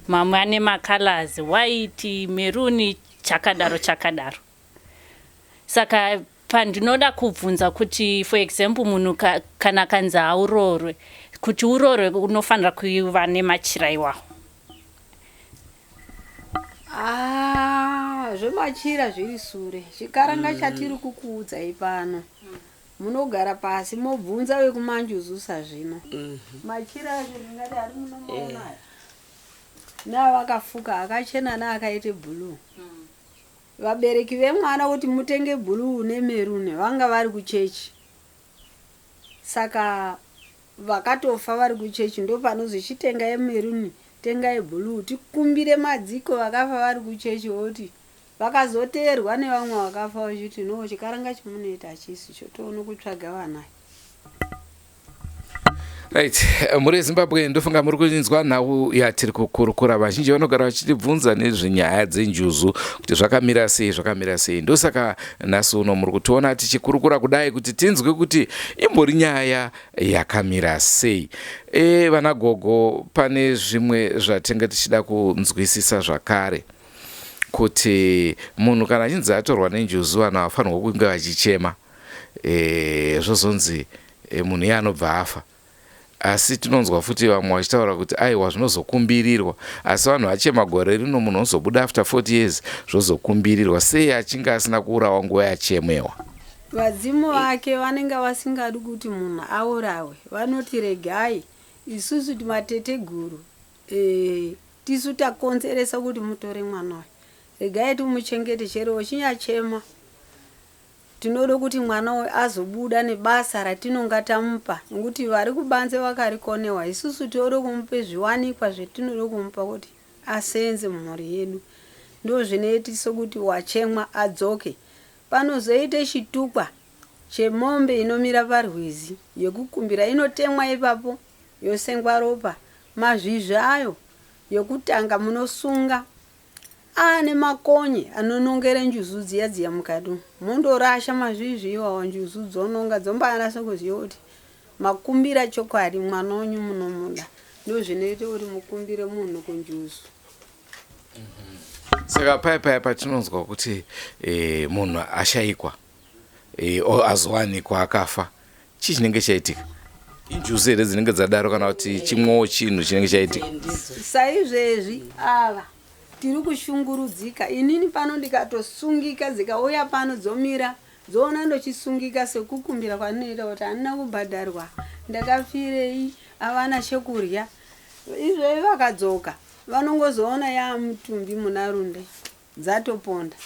Mamwe ane macolors, white, maroon, chakadaro chakadaro. Saka pandinoda kubvunza kuti, for example, munhu kana kanzi haurorwe, kuti urorwe unofanira kuva nemachira iwawo? Ah, zvemachira zviri sure. Chikaranga chatiri kukuudzai pano, munogara pasi mobvunza vekumanjuzusa. Zvino machira acho ndingati ari munomaona aya, neavakafuka akachena neakaite blue. Vabereki vemwana kuti mutenge blue nemaroon vanga vari kuchechi, saka vakatofa vari kuchechi. Ndo panozi chitengai maroon, tengai blue, tikumbire madziko vakafa vari kuchechi. Voti vakazoteerwa nevamwe vakafa vachiti, "No, chikaranga chimunoita hachisi chotoona kutsvaga vanai." Right, mhuri yeZimbabwe, ndofunga muri kunzwa nhau yatiri kukurukura. Vazhinji vanogara vachitibvunza nezvenyaya dzenjuzu kuti zvakamira sei, zvakamira sei. Ndosaka nhasi uno muri kutiona tichikurukura kudai kuti tinzwe kuti imbori nyaya yakamira sei. Vana gogo, pane zvimwe zvatinge tichida kunzwisisa zvakare, kuti munhu kana achinzi atorwa nenjuzu, vanhu havafanirwa kunge vachichema. Zvozonzi munhu iye anobva afa, asi tinonzwa futi vamwe vachitaura kuti aiwa, zvinozokumbirirwa. Asi vanhu vachema gore rino, munhu ozobuda after 40 years, zvozokumbirirwa sei achinge asina kuurawa nguva yachemewa? Vadzimu vake vanenge vasingadi kuti munhu aurawe. Vanoti, "Regai isusu timateteguru tisu takonzeresa kuti mutore mwana uyu. Regai timuchengete, chero uchinyachema. Tinoda kuti mwana uyu azobuda nebasa ratinonga tamupa, nokuti vari kubanze vakarikonewa. Isusu tinoda kumupa zviwanikwa zvetinoda kumupa kuti asenze mumhuri yedu." Ndo zvinoitisa kuti wachemwa adzoke. Panozoite chitukwa chemombe inomira parwizi yekukumbira, inotemwa ipapo, yosengwa ropa, mazvizvi ayo yokutanga munosunga aane makonye anonongere njuzu dziya dziya mukati umu. Mondorasha mazvizvi iwawa, njuzu dzononga dzombanasa kuziva kuti makumbira chokwadi, mwana wenyu munomuda. Ndo zvinoita kuti mukumbire munhu kunjuzu. Saka paya paya patinonzwa kuti munhu ashayikwa, azowanikwa akafa, chii chinenge chaitika? Injuzu here dzinenge dzadaro, kana kuti chimwewo chinhu chinenge chaitika? Saizvezvi ava tiri kushungurudzika. Inini pano ndikatosungika, dzikauya pano dzomira, dzoona ndochisungika sekukumbira kwandinoita kuti handina kubhadharwa, ndakafirei, havana chekurya. Izvozvi vakadzoka, vanongozoona yaamutumbi muna runde, dzatoponda,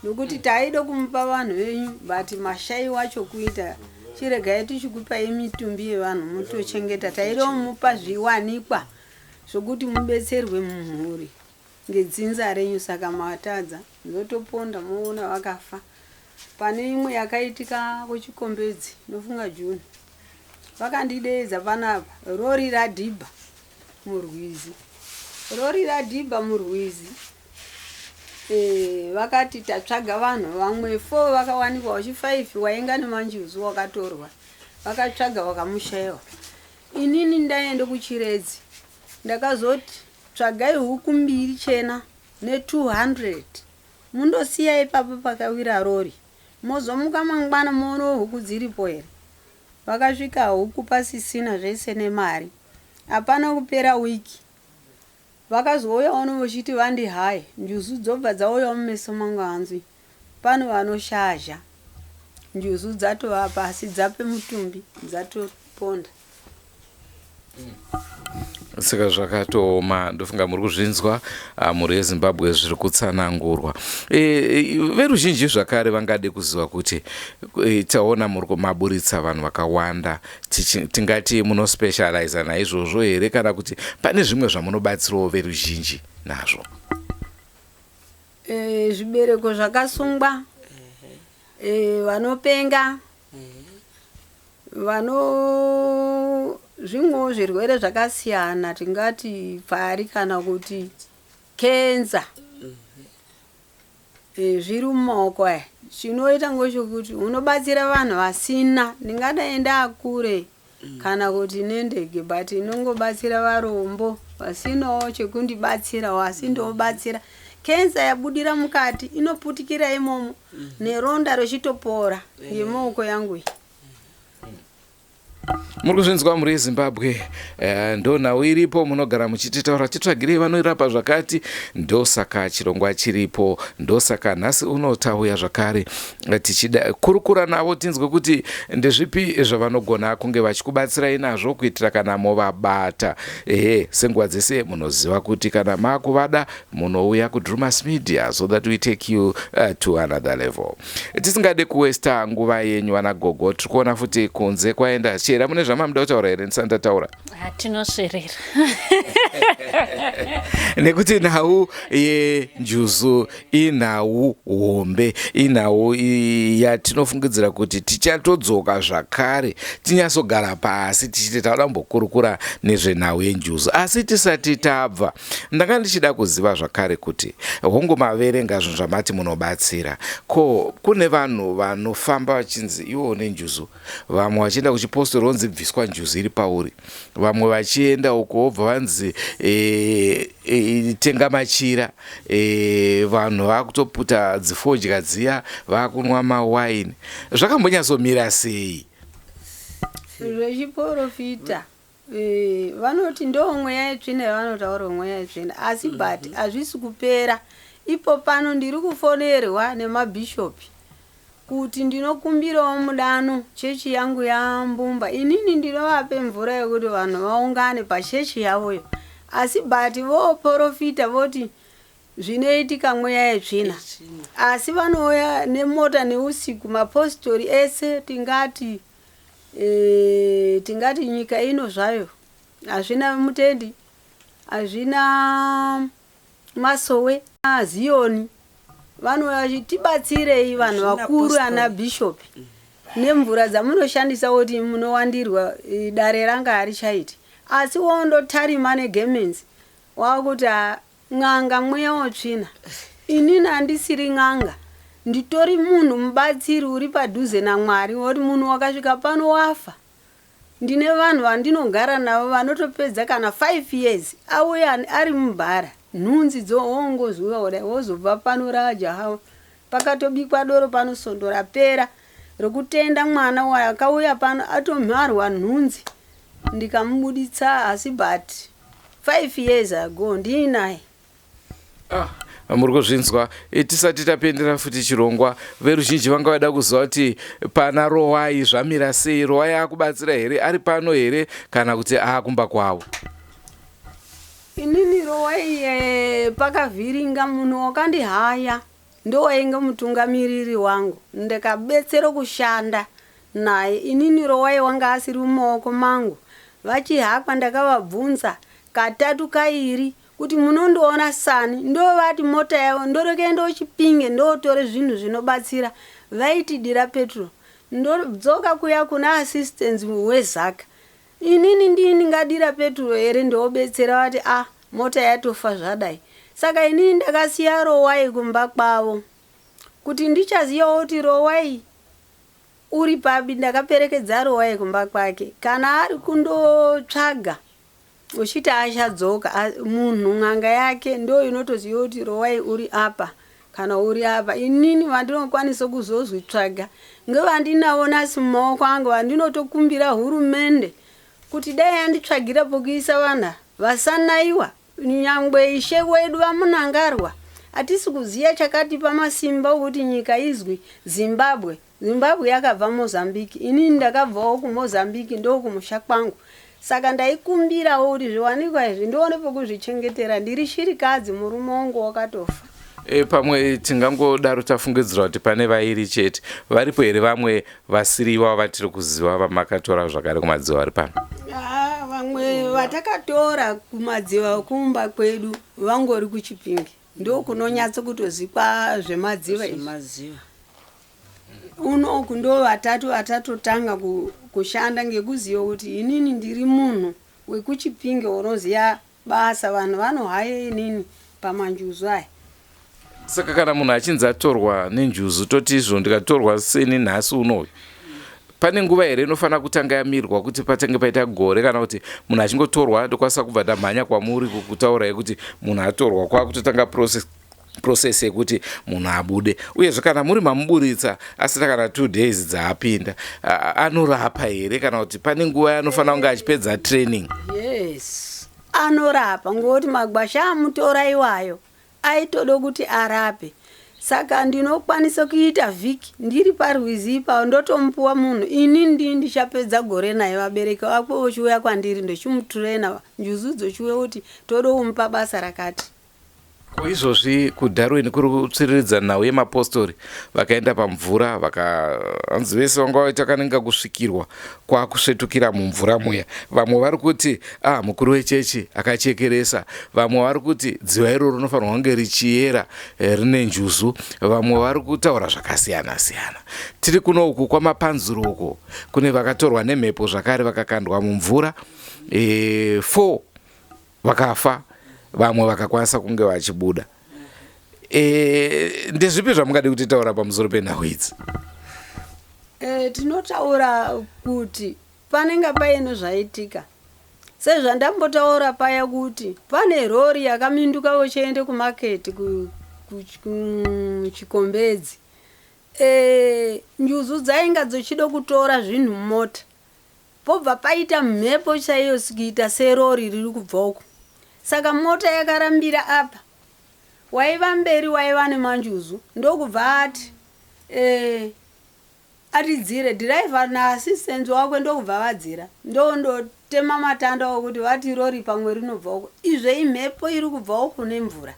nokuti taida kumupa vanhu venyu, but mashaiwa chokuita. Chiregai tichikupai mitumbi yevanhu mutochengeta. Taida kumupa zviwanikwa zvokuti mubetserwe mumhuri ngedzinza renyu, saka matadza. Ndotoponda, moona vakafa. Pane imwe yakaitika kuChikombedzi, ndofunga June, vakandideedza panapa, rori radhibha murwizi, rori radhibha murwizi. Vakati tatsvaga vanhu vamwe 4 vakawanikwa, vachi 5 wainga nemanjuzu wakatorwa. Vakatsvaga vakamushayiwa. Inini ndaende kuChiredzi, ndakazoti, "Tsvagai huku mbiri chena ne200, mundosiya ipapo pakawira rori. Mozomuka mangwana muonewo huku dziripo here." Vakasvika huku pasisina, zvese nemari. Hapana kupera wiki, vakazouyawo vachiti vandihai. Njuzu dzobva dzauyawo mumeso mangu, hanzwi pano vanoshazha. Njuzu dzatova pasi, dzape mutumbi, dzatoponda. Saka zvakatooma. Ndofunga muri kuzvinzwa, mhuri yeZimbabwe, zviri kutsanangurwa. Veruzhinji zvakare vangade kuziva kuti taona muri maburitsa vanhu vakawanda, tingati munospecializa naizvozvo here, kana kuti pane zvimwe zvamunobatsirawo veruzhinji nazvo? Zvibereko zvakasungwa, vanopenga, vano zvimwewo zvirwere zvakasiyana, tingati pfari kana kuti kenza, zviri mumaoko aya. Chinoita ngechekuti unobatsira vanhu vasina, ndingadai ndakure. Kana kuti nendege, but inongobatsira varombo vasinawo chekundibatsirawo, asi ndobatsira. Kensa yabudira mukati inoputikira imomo neronda richitopora ngemaoko yangu iyi. Muri kuzvinzwa mhuri yeZimbabwe, ndo nhau iripo. Munogara muchititaura titsvagirei vanorapa zvakati, ndosaka chirongwa chiripo, ndosaka nhasi uno tauya zvakare tichida kurukura navo tinzwe kuti ndezvipi zvavanogona kunge vachikubatsirai nazvo kuitira kana movabata. Ehe, senguva dzese munoziva kuti kana maakuvada munouya kuDrumas Media so that we take you to another level. Tisingade kuwesta nguva yenyu, vana gogo, tiri kuona futi kunze kwaenda chera. Mune zvamamuda kutaura here ndisati ndataura? Tinosverera. Nekuti nhau yenjuzu inhau hombe, inhau yatinofungidzira kuti tichatodzoka zvakare tinyatsogara pasi tichiti tauda kumbokurukura nezvenhau yenjuzu. Asi tisati tabva, ndanga ndichida kuziva zvakare kuti hongu maverenga zvinhu zvamati munobatsira, ko kune vanhu vanofamba vachinzi iwo une njuzu, vamwe vachienda kuchipostori vonzi bviswa njuzu iri pauri, vamwe vachienda uko vobva vanzi tenga machira, vanhu vakutoputa dzifodya dziya, vakunwa mawaini, zvakambonyatsomira sei? Zvechiporofita, vanoti ndo mweya yetsvina yavanotaura, mweya yetsvina, asi but hazvisi kupera. Ipo pano ndiri kufonerwa nemabhishopi kuti ndinokumbirawo mudano, chechi yangu yambumba. Inini ndinovape mvura yekuti vanhu vaungane pachechi yavoyo, asi but voprofita voti zvinoitika mweya yetsvina, asi vanouya nemota neusiku, mapostori ese. Tingati nyika ino zvayo hazvina mutendi, hazvina masowe, ziyoni. Vanouya vachitibatsirei vanhu vakuru, ana bhishopi, nemvura dzamunoshandisa kuti munowandirwa, dare ranga harichaiti. Asi wondotarima negemenzi wakuti n'anga, mweya wotsvina. Inini handisiri n'anga, nditori munhu mubatsiri uri padhuze naMwari. Woti munhu wakasvika pano wafa, ndine vanhu vandinogara navo vanotopedza kana 5 years auya ari mubhara, nhunzi dzoongozuva kudai, wozobva pano rajaha. Pakatobikwa doro pano sondo rapera rokutenda mwana wakauya pano atomharwa nhunzi, ndikamubuditsa, asi but 5 years ago ndiinaye. Ah, muri kuzvinzwa. Tisati tapendera futi chirongwa, veruzhinji vanga vada kuziva kuti pana Rowai zvamira sei. Rowai akubatsira here, ari pano here, kana kuti aakumba kwavo? Inini Rowai, pakavhiringa munhu wakandihaya, ndowainge mutungamiriri wangu, ndikabetsera kushanda naye. Inini Rowai wanga asiri mumaoko mangu. Vachihakwa ndakavabvunza katatu kairi kuti munondiona sani, ndovati mota yavo ndorekuenda uChipinge ndotore zvinhu zvinobatsira. Vaiti dira petrol, ndodzoka kuya kuna assistance wezaka. Inini ndii ndingadira petrol here ndobetsera? Vati a mota yatofa zvadai. Saka inini ndakasiya Rowai kumba kwavo kuti ndichazivawo kuti Rowai uri pabi. Ndakaperekedza Rowai kumba kwake, kana ari kundotsvaga uchiti achadzoka. Munhu n'anga yake ndo inotoziva kuti Rowai uri apa kana uri apa. Inini vandinokwanisa kuzozvitsvaga ngevandinavo nasi mumaoko angu, vandinotokumbira hurumende kuti dai yanditsvagira pokuisa vanhu vasanaiwa. Nyangwe ishe wedu vaMunangarwa, hatisi kuziva chakatipa masimba okuti nyika izwi Zimbabwe. Zimbabwe yakabva Mozambique, inini ndakabvawo kuMozambique, ndokumusha kwangu. Saka ndaikumbirawo kuti zviwanikwa izvi ndione pokuzvichengetera. Ndiri shirikadzi, murume wangu wakatofa. Pamwe tingangodaro tafungidzira kuti pane vairi chete varipo here? Vamwe vasiri ivavo vatiri kuziva vamakatora zvakare kumadziva vari pano? Ah, vamwe vatakatora kumadziva kumba kwedu vangori kuChipinge, ndo kunonyatso kutozikwa zvemadziva izvi. Maziva. Unoku ndo vatatu vatatotanga kushanda ngekuziva kuti inini ndiri munhu wekuChipinge unoziva basa. Vanhu vanohaye inini pamanjuzu aya. Saka kana munhu achinzi atorwa nenjuzu, toti izvo ndikatorwa seni nhasi unoyu, Pane nguva here inofanira kutanga yamirwa kuti patange paita gore kana kuti munhu achingotorwa ndokwanisa kubva ndamhanya kwamuri kukutaurai kuti munhu atorwa kwakutotanga process process yekuti munhu abude uyezve kana muri mamuburitsa asina kana two days dzaapinda anorapa here kana kuti pane nguva yaanofanira kunge achipedza training yes anorapa ngokuti magwasha amutora iwayo aitoda kuti arape saka ndinokwanisa kuita vhiki ndiri parwizi ipapo ndotomupuwa munhu ini ndii ndichapedza gore naye vabereki vako vochiuya kwandiri ndochimuturena njuzu dzochiuya kuti toda kumupa basa rakati Ko izvozvi kuDarwin kuri kutsviriridza nhau yemapostori vakaenda pamvura vaka hanzi vese vanga vaita kanenge kusvikirwa kwakusvetukira mumvura muya. Vamwe vari kuti ah mukuru wechechi akachekeresa, vamwe vari kuti dziva iroro rinofanirwa kunge richiyera eh, rine njuzu, vamwe vari kutaura zvakasiyana siyana. Tiri kuno uku kwamapanzuro uko kune vakatorwa nemhepo zvakare vakakandwa mumvura e, four vakafa vamwe vakakwanisa kunge vachibuda e, ndezvipi zvamungade kutitaura pamusoro penhau idzi e, tinotaura kuti panenge paine zvaitika sezvandambotaura paya kuti pane rori yakaminduka vochiende kumaketi kuchikombedzi e, njuzu dzainga dzochida kutora zvinhu mumota Pobva paita mhepo chaiyo kuita serori riri kubva uko. Saka mota yakarambira apa. Waiva mberi waiva nemanjuzu ndokubva ati eh, atidzire dhiraivha naassistant wakwe ndokubva vadzira ndondotema matanda okuti vati rori pamwe rinobva uko izvo imhepo iri kubva uko nemvura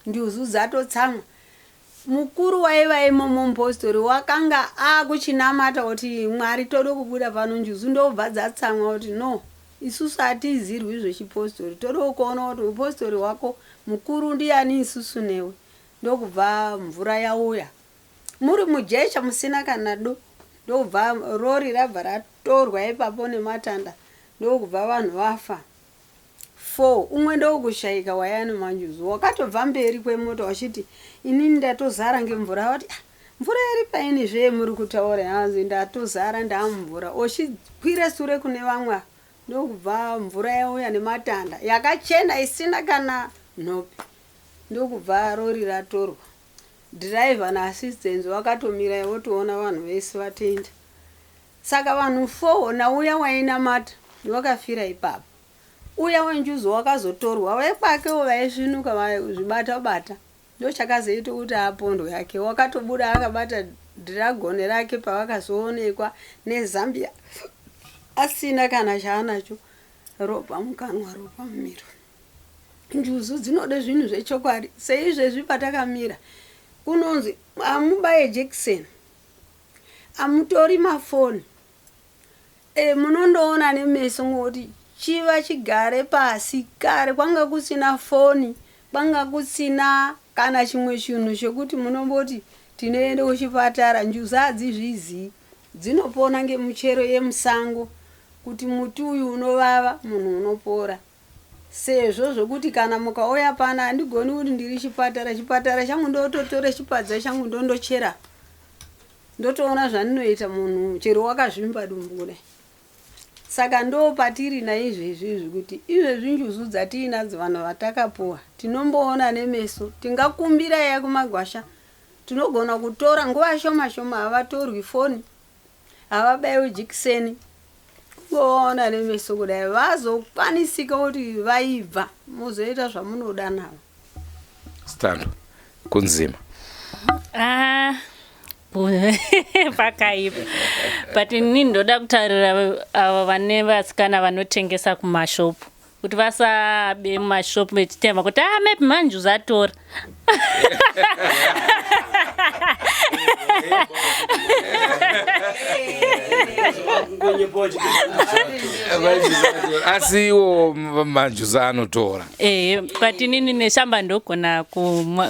Njuzu dzatotsamwa. Mukuru waiva imomo mupostori wakanga akuchinamata kuti Mwari todo kubuda pano njuzu ndobva dzatsamwa kuti no isusu hatizirwi zvechipostori todo kuona kuti upostori hwako mukuru ndiyani isusu newe ndokubva mvura yauya muri mujecha musina kana do ndokubva rori rabva ratorwa ipapo nematanda ndokubva vanhu vafa 4 umwe ndokushaika waiya nemanjuzu wakatobva mberi kwemota wachiti inini ndatozara ngemvura vati ah, mvura iri paini zvee muri kutaura hanzi ndatozara ndamumvura ochikwira sure kune vamwe ndokubva mvura yauya nematanda yakachena isina kana nhope ndokubva rori ratorwa dhiraivha naassistance vakatomira votoona vanhu vese vatenda Saka vanhu four nauya wainamata vakafira ipapo. Uya wenjuzu wakazotorwa vekwakewo vaisvinuka vaizvibata bata ndochakazoita kuti apondwe hake. Wakatobuda akabata dragon rake pavakazoonekwa nezambia asina kana chaanacho ropa mukanwa ropa mumiro. Njuzu dzinoda zvinhu zvechokwadi seizvezvi patakamira kunonzi amubaye jekiseni Amutori mafoni e, munondoona nemeso ngokuti chiva chigare pasi. Kare kwanga kusina foni, kwanga kusina kana chimwe chinhu chekuti munomboti tinoende kuchipatara. Njuzu hadzizvizii, dzinopona ngemuchero yemusango kuti muti uyu unovava munhu unopora. Sezvo zvokuti kana mukauya pano handigoni kuti ndiri chipatara, chipatara changu ndototora chipadza changu ndondochera ndotoona zvandinoita munhu chero wakazvimba dumbu kudai saka ndo patiri naizvezvi izvi kuti izvezvi njuzu dzatiinadzo vanhu vatakapuwa tinomboona nemeso tingakumbira iya kumagwasha tinogona kutora nguva shoma shoma havatorwi foni havabaiwi jikiseni kungovaona nemeso kudai vazokwanisika kuti vaibva mozoita zvamunoda navo stando kunzima ah, pakaipa but ini ndoda kutaurira ava vane vasikana vanotengesa kumashopu kuti vasabe mumashop vechitema kuti ah maybe manje uzatora asi iwo manjuza anotora eh but inini neshamba ndogona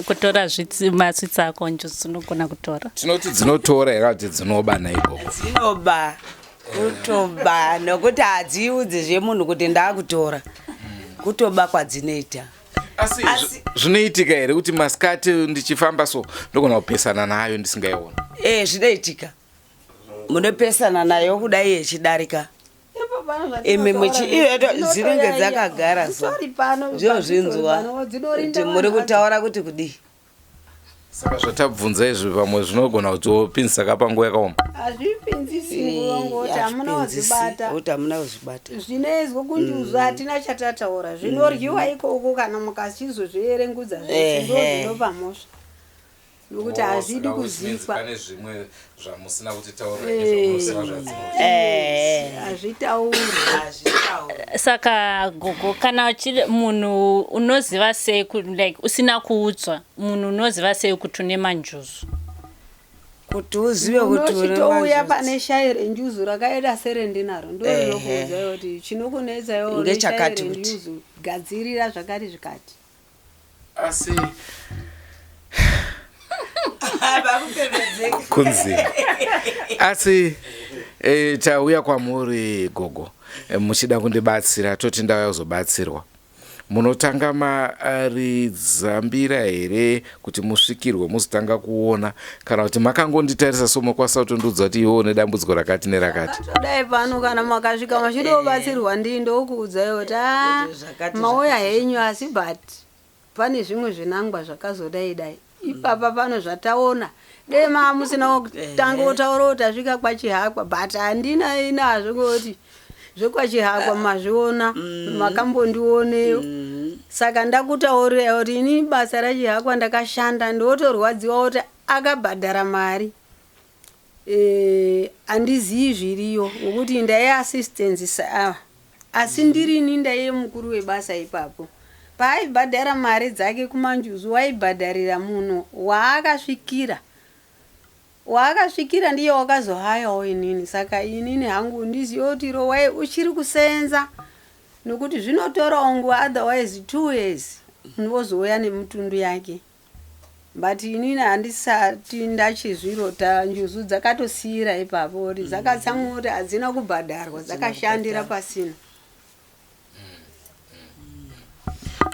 kutora maswitsi ako njuzu ndogona kutora tinoti dzinotora here kuti dzinoba naikoko dzinoba kutoba nokuti hadziudzi zvemunhu kuti ndakutora kutoba kwadzinoita asi zvinoitika here kuti masikati ndichifamba so ndogona kupesana nayo ndisingaiona e zvinoitika Munopesana nayo kudai yechidarika. Imi muchi iyo dzinenge dzakagara so. Zvozvinzwa kuti muri kutaura kuti kudii. Saka zvatabvunza izvi pamwe zvinogona kutopinzisa ka panguva yakaoma. Hazvipinzisi nguva ngoti hamuna kuzvibata. Kuti hamuna kuzvibata. Zvinoizwa kunjuzu hatina chatataura. Zvinoryiwa ikoko kana mukachizozvierengudza zvese ndo zvinopa mhosva. Nokuti hazvidi kuzikwa. Pane zvimwe zvamusina kutitaurira nezvamunoziva zvadzinoita. Hazvitauri. Saka gogo kana munhu unoziva sei like usina kuudzwa munhu unoziva sei kuti une manjuzu? Kuti uzive kuti une Unochitouya manjuzu. Pane shayi renjuzu rakaita serendinaro ndorinokuudza kuti chinokunetsa iwe une shayi Ngechakati kuti. renjuzu gadzirira zvakati zvikati. Asi kunzima. Asi tauya kwamuri gogo muchida kundibatsira, toti ndauya kuzobatsirwa. Munotanga maridza mbira here kuti musvikirwe muzotanga kuona, kana kuti makangonditarisa so mokwanisa kutondiudza kuti iwe une dambudziko rakati nerakati? Todai pano kana makasvika machidobatsirwa ndii ndokuudzai kuti a Kuti zvakati mauya zvakati. Henyu asi but pane zvimwe zvinangwa zvakazodai dai ipapa pano zvataona dei maa musina kutanga kutaura kuti tasvika kwaChihakwa, but handina inazvo ngekuti zvekwaChihakwa mazviona, makambondioneyo. Saka ndakutaurira kuti ini basa raChihakwa ndakashanda, ndotorwadziwa kuti akabhadhara mari, handizivi zviriyo ngokuti ndaiye assistance saava, asi ndirini ndaiye mukuru webasa ipapo. Paaibhadhara mari dzake kumanjuzu, waibhadharira munhu waakasvikira. Waakasvikira ndiye wakazohayawo inini. Saka inini hangu ndizive kuti Rowai uchiri kusenza, nokuti zvinotorawo nguva, otherwise 2 years munhu ozouya nemutundu yake. But inini handisati ndachizvirota. Njuzu dzakatosiyira ipapo kuti dzakatsamwa kuti hadzina kubhadharwa, dzakashandira pasina.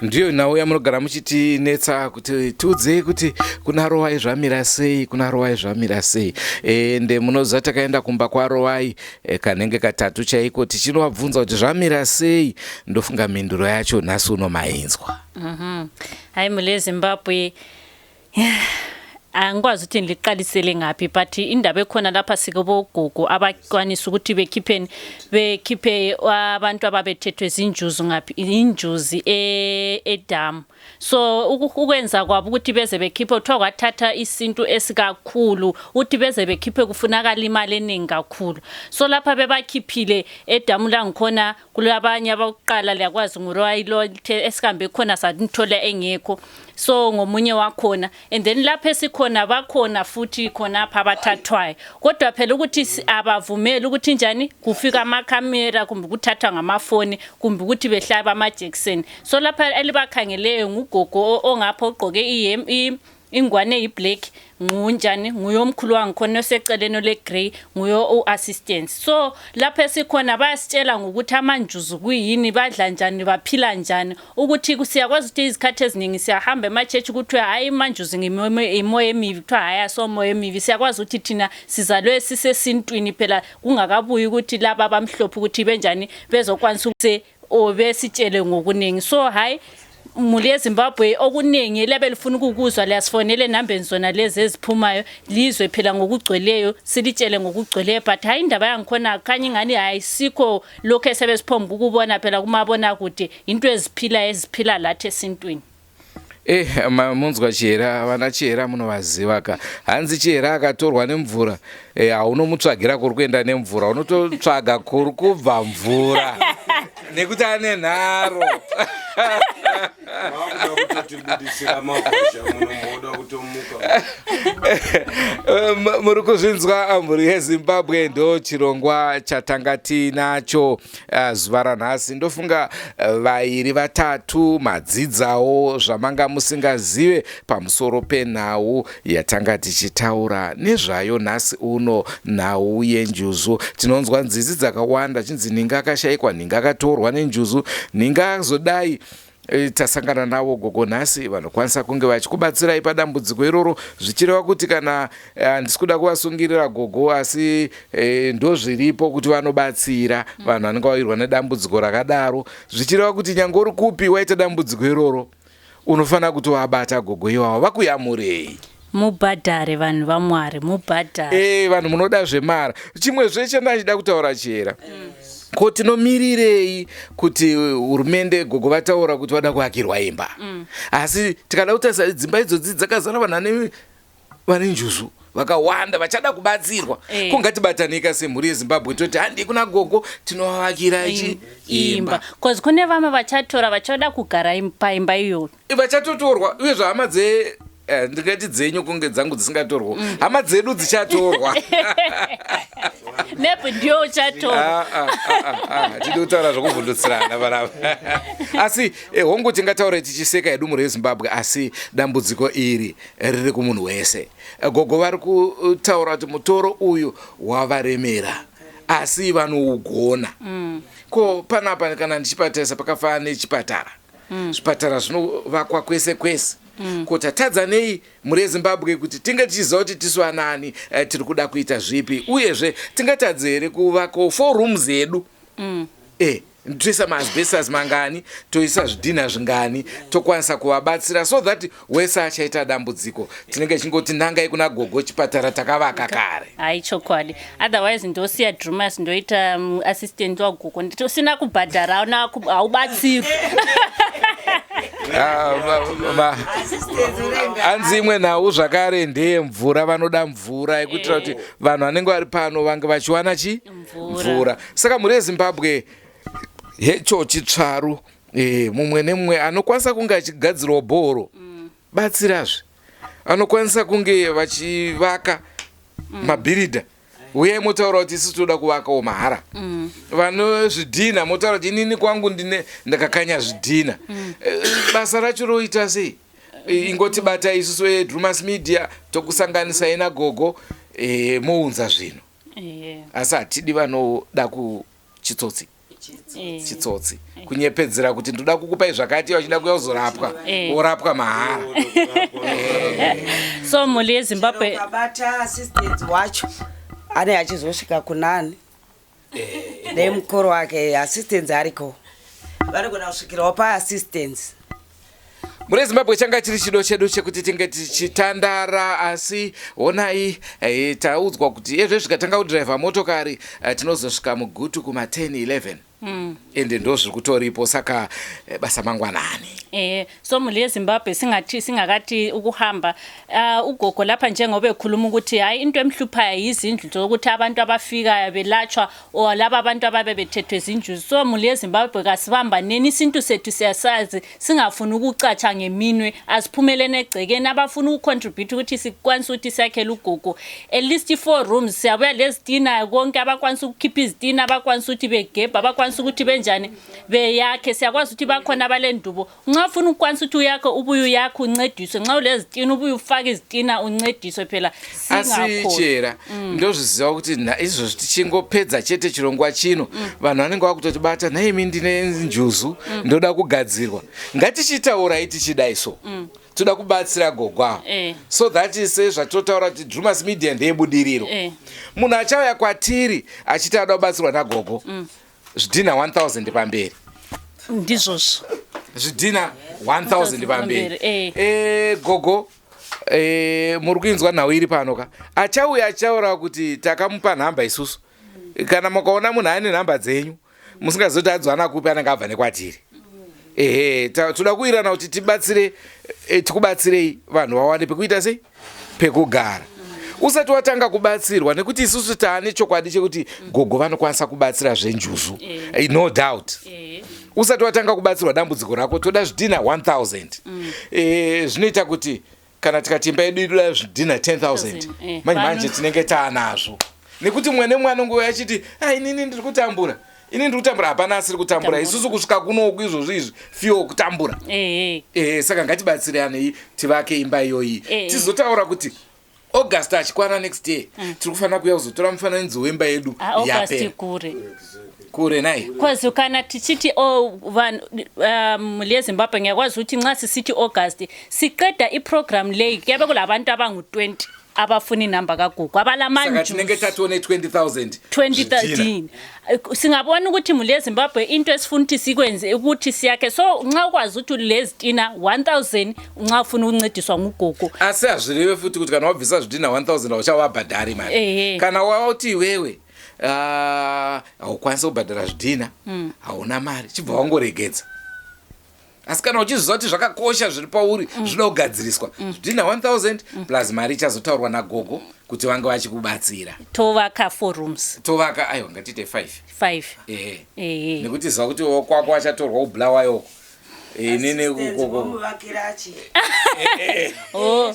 Ndiyo nhau yamunogara muchitinetsa kuti tiudzei kuti kuna Rowai zvamira sei, kuna Rowai zvamira sei. Ende munoziva takaenda kumba kwaRowai kanenge katatu chaiko tichinovabvunza kuti zvamira sei. Ndofunga mhinduro yacho nhasi uno mainzwa. Hayi, mhuri yeZimbabwe, angikwazi ukuthi ngiliqalisele ngaphi, but indaba ekhona lapha sikubogogo abakwanisa ukuthi bekhipheni bekhiphe abantu ababethethwe zinjuzu ngaphi injuzi edamu. So ukwenza kwabo ukuthi beze bekhiphe, kuthiwa kwathatha isintu esikakhulu ukuthi beze bekhiphe, kufunakala imali eningi kakhulu. So lapha bebakhiphile edamu langikhona, kulabanye abakuqala liyakwazi nguRoyal esihambe khona sathola engekho, so ngomunye wakhona. And then lapho esikhona bakhona futhi khonapha abathathwayo, kodwa phela ukuthi abavumeli ukuthi njani kufika amakhamera kumbe kuthathwa ngamafoni kumbe ukuthi behlaba amajekiseni. So lapha elibakhangeleyo ngugogo ongapha ogqoke ingwane eyi-black, ngunjani, nguye omkhulu wangikhona. Oseceleni ole-grey nguye u-assistant. So lapho esikhona bayasitshela ngokuthi amanjuzu kuyini, badla njani, baphila njani, ukuthi siyakwazi ukuthi izikhathi eziningi siyahamba ema-church kuthiwe hhayi, imanjuzu imoya emibi, kuthiwa hhayi, asomoya emibi. Siyakwazi ukuthi thina sizalwe sisesintwini phela, kungakabuyi ukuthi laba abamhlophe ukuthi benjani bezokwanisa ukuthi or besitshele ngokuningi. So hhayi, muli yeZimbabwe, okuningi liyabe lifuna ukukuzwa, liyasifonela enambeni zona lezi eziphumayo, lizwe phela ngokugcweleyo, silitshele ngokugcweleyo. But hayi, indaba yangikhona khanya ingani ayisikho lokhu esebesiphomba ukubona phela kumabonakude, into eziphila eziphila lathi esintwini. Munzwa Chihera, vana Chihera munovaziva ka. Hanzi Chihera akatorwa nemvura, haunomutsvagira kuri kuenda nemvura, unototsvaga kuri kubva mvura nekuti ane nharo. Vakuda kutotibudisira magozha muno, moda kutomuka. Muri kuzvinzwa, mhuri yeZimbabwe, ndo chirongwa chatanga tiinacho zuva ranhasi. Ndofunga vairi vatatu madzidzawo zvamanga musingazive pamusoro penhau yatanga tichitaura nezvayo nhasi uno, nhau yenjuzu. Tinonzwa nzizi dzakawanda chinzi nhinga akashayikwa, nhinga akatorwa nenjuzu, nhinga azodai. Eh, tasangana navo gogo nhasi vanokwanisa kunge vachikubatsirai padambudziko iroro zvichireva kuti kana eh, handisi kuda kuvasungirira gogo asi eh, ndozviripo kuti vanobatsira vanhu vanenge vawirwa nedambudziko rakadaro zvichireva kuti nyange uri kupi waita dambudziko iroro unofanira kuti wabata gogo iwawo vakuyamurei. Mubhadhare vanhu vaMwari mubhadhare. Eh vanhu munoda zvemara. Chimwe zve chandachida kutaura chera. Ko tinomirirei kuti hurumende gogo vataura kuti vada kuakirwa imba. Asi tikada kutarisa dzimba idzodzi dzakazara vanhu vane vane njuzu vakawanda vachada kubatsirwa. Eh. Ko ngatibatanika semhuri yeZimbabwe toti handei kuna gogo tinovavakira chi imba imba. Cause kune vamwe vachatora vachada kugara paimba iyoyo. Vachatotorwa uyezve hama dze eh, ndingati dzenyu kunge dzangu dzisingatorwa hama dzedu dzichatorwa. Maybe ndiyo uchatorwa. Ah, ah, ah, ah, ah, tidi kutaura zvokuvhundutsirana panapa asi eh, hongu tingataura tichiseka hedu mhuri yeZimbabwe asi dambudziko iri riri kumunhu wese. Eh, gogo vari kutaura kuti mutoro uyu wavaremera asi vanougona. Ko panapa kana ndichipatarisa pakafanana nechipatara, zvipatara zvinovakwa kwese kwese. Ko tatadza nei mhuri yeZimbabwe kuti tinge tichiziva kuti tisu anani eh, tiri kuda kuita zvipi uyezve tingatadze here kuvako four rooms yedu e toisa maasbestos mangani toisa zvidhinha zvingani tokwanisa kuvabatsira so that wese achaita dambudziko tinenge chingoti nangai kuna gogo chipatara takavaka kare. Hayi chokwadi, otherwise ndosiya Drumas ndoita assistant wagogo nditosina kubhadhara hauna haubatsirwi. Ah, hanzi imwe nhau zvakare ndeyemvura vanoda mvura yekuitira kuti vanhu vanenge vari pano vange vachiwana chi Mvura. Mvura. Saka mhuri yeZimbabwe hecho chitsvaru e, mumwe nemumwe anokwanisa kunge achigadzirawo bhoro batsirazve anokwanisa kunge vachivaka mabhiridha uyai motaura kuti isusu toda kuvakawo mahara vano zvidhina motaura kuti inini kwangu ndine ndakakanya zvidhina. Eh, basa racho roita sei? Ingotibata isusu veDrumas Media tokusanganisai nagogo e, mounza zvinhu asi hatidi vanoda kuchitsotsi chitsotsi kunyepedzera kuti ndoda kukupai zvakati vachida kuya kuzorapwa worapwa mahara. So mhuri yeZimbabwe Ukabata assistant wacho ane achizosvika kunani nemukuru wake assistance ariko vanogona kusvikirawo paassistance. Mune Zimbabwe changa chiri chido chedu chekuti tinge tichitandara asi honai eh, taudzwa kuti ezve zvikatanga kudhiraivha motokari eh, tinozosvika muGutu kuma10 11 ende ndo zviri kutoripo saka eh, basa mangwanani. So mhuri yeZimbabwe singathi singakati ukuhamba ugogo lapha njengoba ekhuluma ukuthi hayi into emhluphayo yizindlu zokuthi abantu abafikayo belatshwa or laba abantu ababe bethethwe zinjuzi. So mhuri yeZimbabwe kasibambaneni isintu sethu siyasazi singafuni ukucatsha ngeminwe asiphumeleni egcekeni abafuna ukucontribute ukuthi sikwanise ukuthi siyakhele ugogo at least four rooms siyabuya lezitina konke abakwanisa ukukhipha izitina abakwanisa ukuthi begebha abakwanisa ukuthi benjani beyakhe siyakwazi ukuthi bakhona abalendubo nxa ufuna ukukwanisa ukuthi uyakhe ubuye uyakhe uncediswe nxa ulezitina ubuye ufake izitina uncediswe phela Asi singakho chera ndozviziva kuti izvozvi tichingopedza chete chirongwa chino vanhu vanenge vakutotibata nhaimi ndine njuzu ndoda kugadzirwa ngatichitaurai tichidai so toda kubatsira gogo ava so that sezvatotaura kuti Drumas Media ndeyebudiriro munhu achauya kwatiri achiti ada kubatsirwa nagogo zvidhina 1000 pamberi. Ndizvozvo. Zvidhina 1000 pamberi. Pamberi, Eh, gogo e, muri kuinzwa nhau iri pano ka achauya achaura kuti takamupa nhamba isusu kana mukaona munhu ane nhamba dzenyu musingazoti adziwana kupi anenge abva nekwatiri ehe toda kuwirana kuti tibatsire e, tikubatsirei vanhu vawane pekuita sei pekugara usati watanga kubatsirwa nekuti isusu taane chokwadi chekuti gogo vanokwanisa kubatsira zvenjuzu. No doubt. Usati watanga kubatsirwa dambudziko rako toda zvidhina 1000 zvinoita kuti kana tikati imba yedu inoda zvidhina 10,000 manje manje tinenge taanazvo nekuti mumwe nemumwe anongouya achiti a inini ndiri kutambura inini ndiri kutambura hapana asiri kutambura Kutambura. Isusu kusvika kunoku izvozvo izvi fiwo kutambura saka ngatibatsiranei tivake imba iyoyi tizotaura kuti August achikwana next year tiri kufanira kuuya kuzotora mufananidzo wemba yedu Ah, August yapera. kure. Kure nai. Cause kana tichiti oh vanhu le Zimbabwe ngiyakwazi ukuthi nxa sisithi August siqeda iprogram leyi kuyabe kulabantu abangu-20 abafuna inamba kaGogo saka tinenge tatione 20000 2013 singabona ukuthi mule Zimbabwe into esifuna ukuthi sikwenze ukuthi siyakhe. So nxa ukwazi ukuthi lezitina 1000 nxa ufuna ukuncediswa ngugogo. Asi hazvireve futi kuti kana wabvisa zvidhina 1000 hauchavabhadhari mari. Kana wauti iwewe haukwanisi kubhadhara zvidhina, hauna mari, chibva wangoregedza. Asi kana uchiziva kuti zvakakosha zviri pauri, zvinoda kugadziriswa, zvidhina 1000 plus mari ichazotaurwa nagogo kuti vange vachikubatsira. Tovaka 4 rooms. Tovaka, aiwa, ngatiite 5. 5. Ehe. Nekuti ziva kuti kwako wachatorwa kuBulawayo, inini ukoko. Vomuvakirachi. Oh,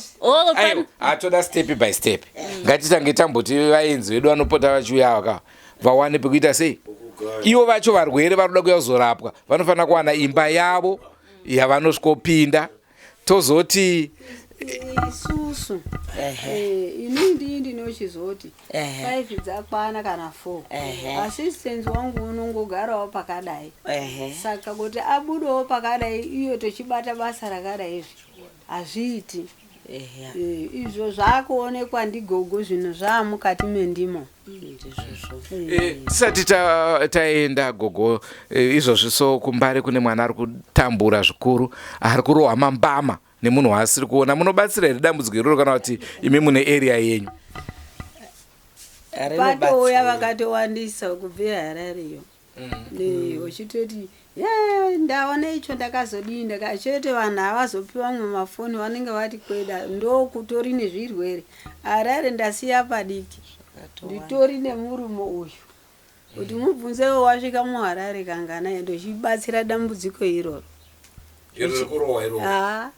Aiwa, hatoda step by step. Ngatitange tamboti vaenzi vedu vanopota vachiuya vaka vawane pekuita sei. Ivo vacho varwere vari kuda kuuya kuzorapwa vanofanira kuwana imba yavo yavanosvikopinda, tozoti Isusu ini ndii ndinochizoti 5 dzakwana kana 4. Assistant wangu unongogarawo pakadai. Saka kuti abudewo pakadai iyo tochibata basa rakadai izvi hazviiti. Izvo zvaakuonekwa ndigogo, zvinhu zvaamukati mendimo. Ndizvozvo. Tisati taenda gogo, izvozvi so kuMbare kune mwana ari kutambura zvikuru, ari kurohwa mambama nemunhu waasiri kuona. Munobatsira here dambudziko iroro, kana kuti imi mune area yenyu? Patouya vakatowandisa kubvira Harareyo. Uchitoti ye ndaona icho ndakazodii chete, vanhu havazopiwa mamwe mafoni, vanenge vati kweda ndokutori nezvirwere. Harare ndasiya padiki, nditori nemurume uyu kuti mubvunzewo wasvika muHarare kangana, ndochibatsira dambudziko iroro. Haa.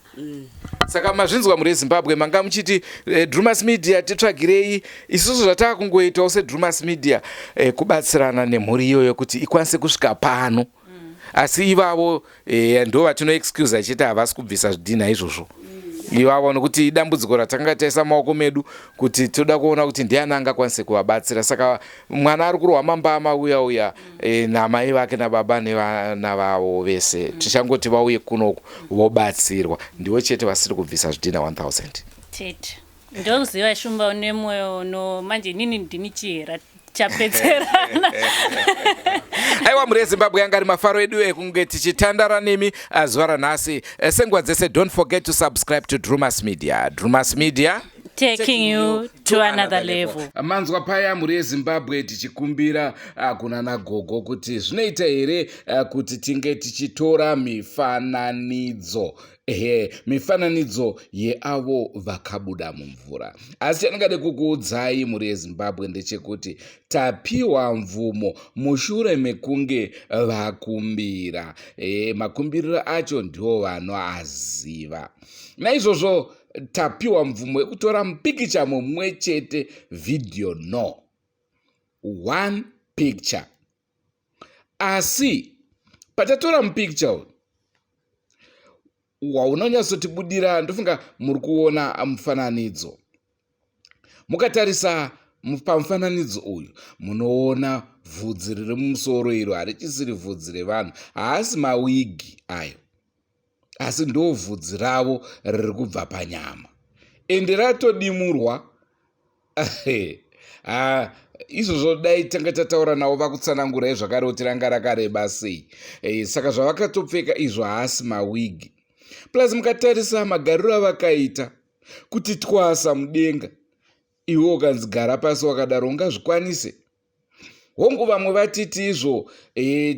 Saka mazvinzwa muri Zimbabwe, manga muchiti Drumas Media titsvagirei. Isusu zvataakungoitawo seDrumas Media kubatsirana nemhuri iyoyo kuti ikwanise kusvika pano. Asi ivavo ndo vatinoexcusa chete, havasi kubvisa zvidhina izvozvo ivavo, nokuti idambudziko ratanga taisa maoko medu kuti toda kuona kuti ndiani angakwanise kuvabatsira. Saka mwana ari kurohwa mambama uya uya namai vake nababa nevana vavo vese, tichangoti vauye kunoku vobatsirwa. Ndivo chete vasiri kubvisa zvidhina 1000. Tete, ndoziva Shumba une mwoyo no manje inini ndini chihera chapedzerana. Aiwa, mhuri yeZimbabwe, yanga ari mafaro edu ekunge tichitandara nemi zuva ranhasi. Senguva dzese, don't forget to subscribe to Drumas Media. Drumas Media, taking you to another level. Manzwa paya, mhuri yeZimbabwe, tichikumbira kuna nagogo kuti zvinoita here kuti tinge tichitora mifananidzo, ehe, mifananidzo yeavo vakabuda mumvura. Asi chandingade kukuudzai, mhuri yeZimbabwe, ndechekuti tapiwa mvumo mushure mekunge vakumbira. Makumbiriro acho ndiwo vanoaziva. Naizvozvo tapiwa mvumo yekutora mupikicha mumwe chete, video no, one picture. Asi patatora mupikicha uyu waunonyatsotibudira, ndofunga muri kuona mufananidzo. Mukatarisa pamufananidzo uyu munoona vhudzi riri mumusoro iro harichisiri vhudzi revanhu, haasi mawigi ayo, asi ndo vhudzi ravo riri kubva panyama ende ratodimurwa. Ha, izvozvo dai tanga tataura navo vakutsanangurai zvakare kuti ranga rakareba sei. Saka zvavakatopfeka izvo haasi mawigi. Plus mukatarisa magariro avakaita kuti twasa mudenga, iwe ukanzi gara pasi wakadaro ungazvikwanise? Hongu, vamwe vatiti izvo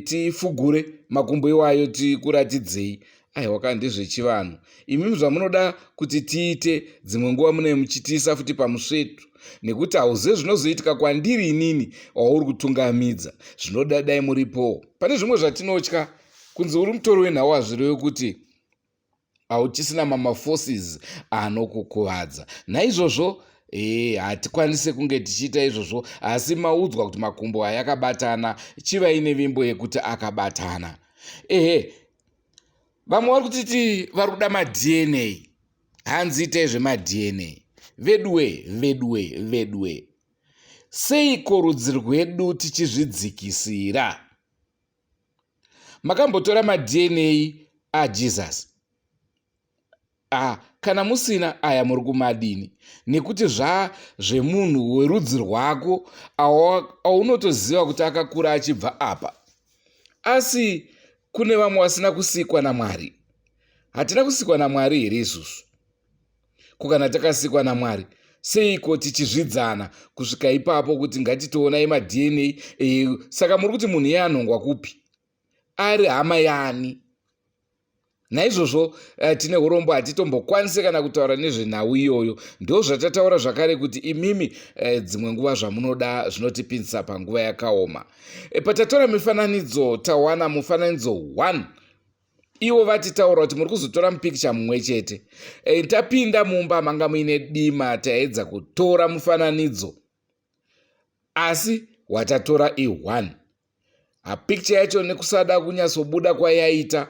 tifugure makumbo iwayo tikuratidzei. Aiwa ka, ndezvechivanhu. Imimi zvamunoda kuti tiite, dzimwe nguva munee muchitiisa futi pamusvetu, nekuti hauzive zvinozoitika kwandiri inini wauri kutungamidza. Zvinoda dai muripowo pane zvimwe zvatinotya. Kunzi uri mutori wenhau hazvirevi kuti hauchisina mamaforces anokukuvadza. Naizvozvo hatikwanisi kunge tichiita izvozvo. Asi maudzwa kuti makumbo ayakabatana, chivai nevimbo yekuti akabatana. Ehe, vamwe vari kutiti vari kuda maDNA, hanzi itai zvemaDNA. Veduwe, veduwe, veduwe, seiko rudzi rwedu tichizvidzikisira? Makambotora maDNA aJesus? Ah, kana musina aya muri kumadini? Nekuti zva zvemunhu werudzi rwako aunotoziva kuti akakura achibva apa. Asi kune vamwe vasina kusikwa naMwari. Hatina kusikwa naMwari here isusu? Ko kana takasikwa naMwari, seiko tichizvidzana kusvika ipapo kuti ngatitoonai maDNA? E, saka muri kuti munhu iye anhongwa kupi? Ari hama yaani? Naizvozvo eh, tine urombo hatitombokwanise kana kutaura nezvenhau iyoyo. Ndozvatataura zvakare kuti imimi eh, dzimwe nguva zvamunoda zvinotipinzisa panguva yakaoma. Eh, patatora mifananidzo tawana mufananidzo 1 ivo vatitaura kuti muri kuzotora mupikicha mumwe chete. E, tapinda mumba manga muine dima taedza kutora mufananidzo asi watatora i1 Picture yacho nekusada kunyatsobuda kwayaita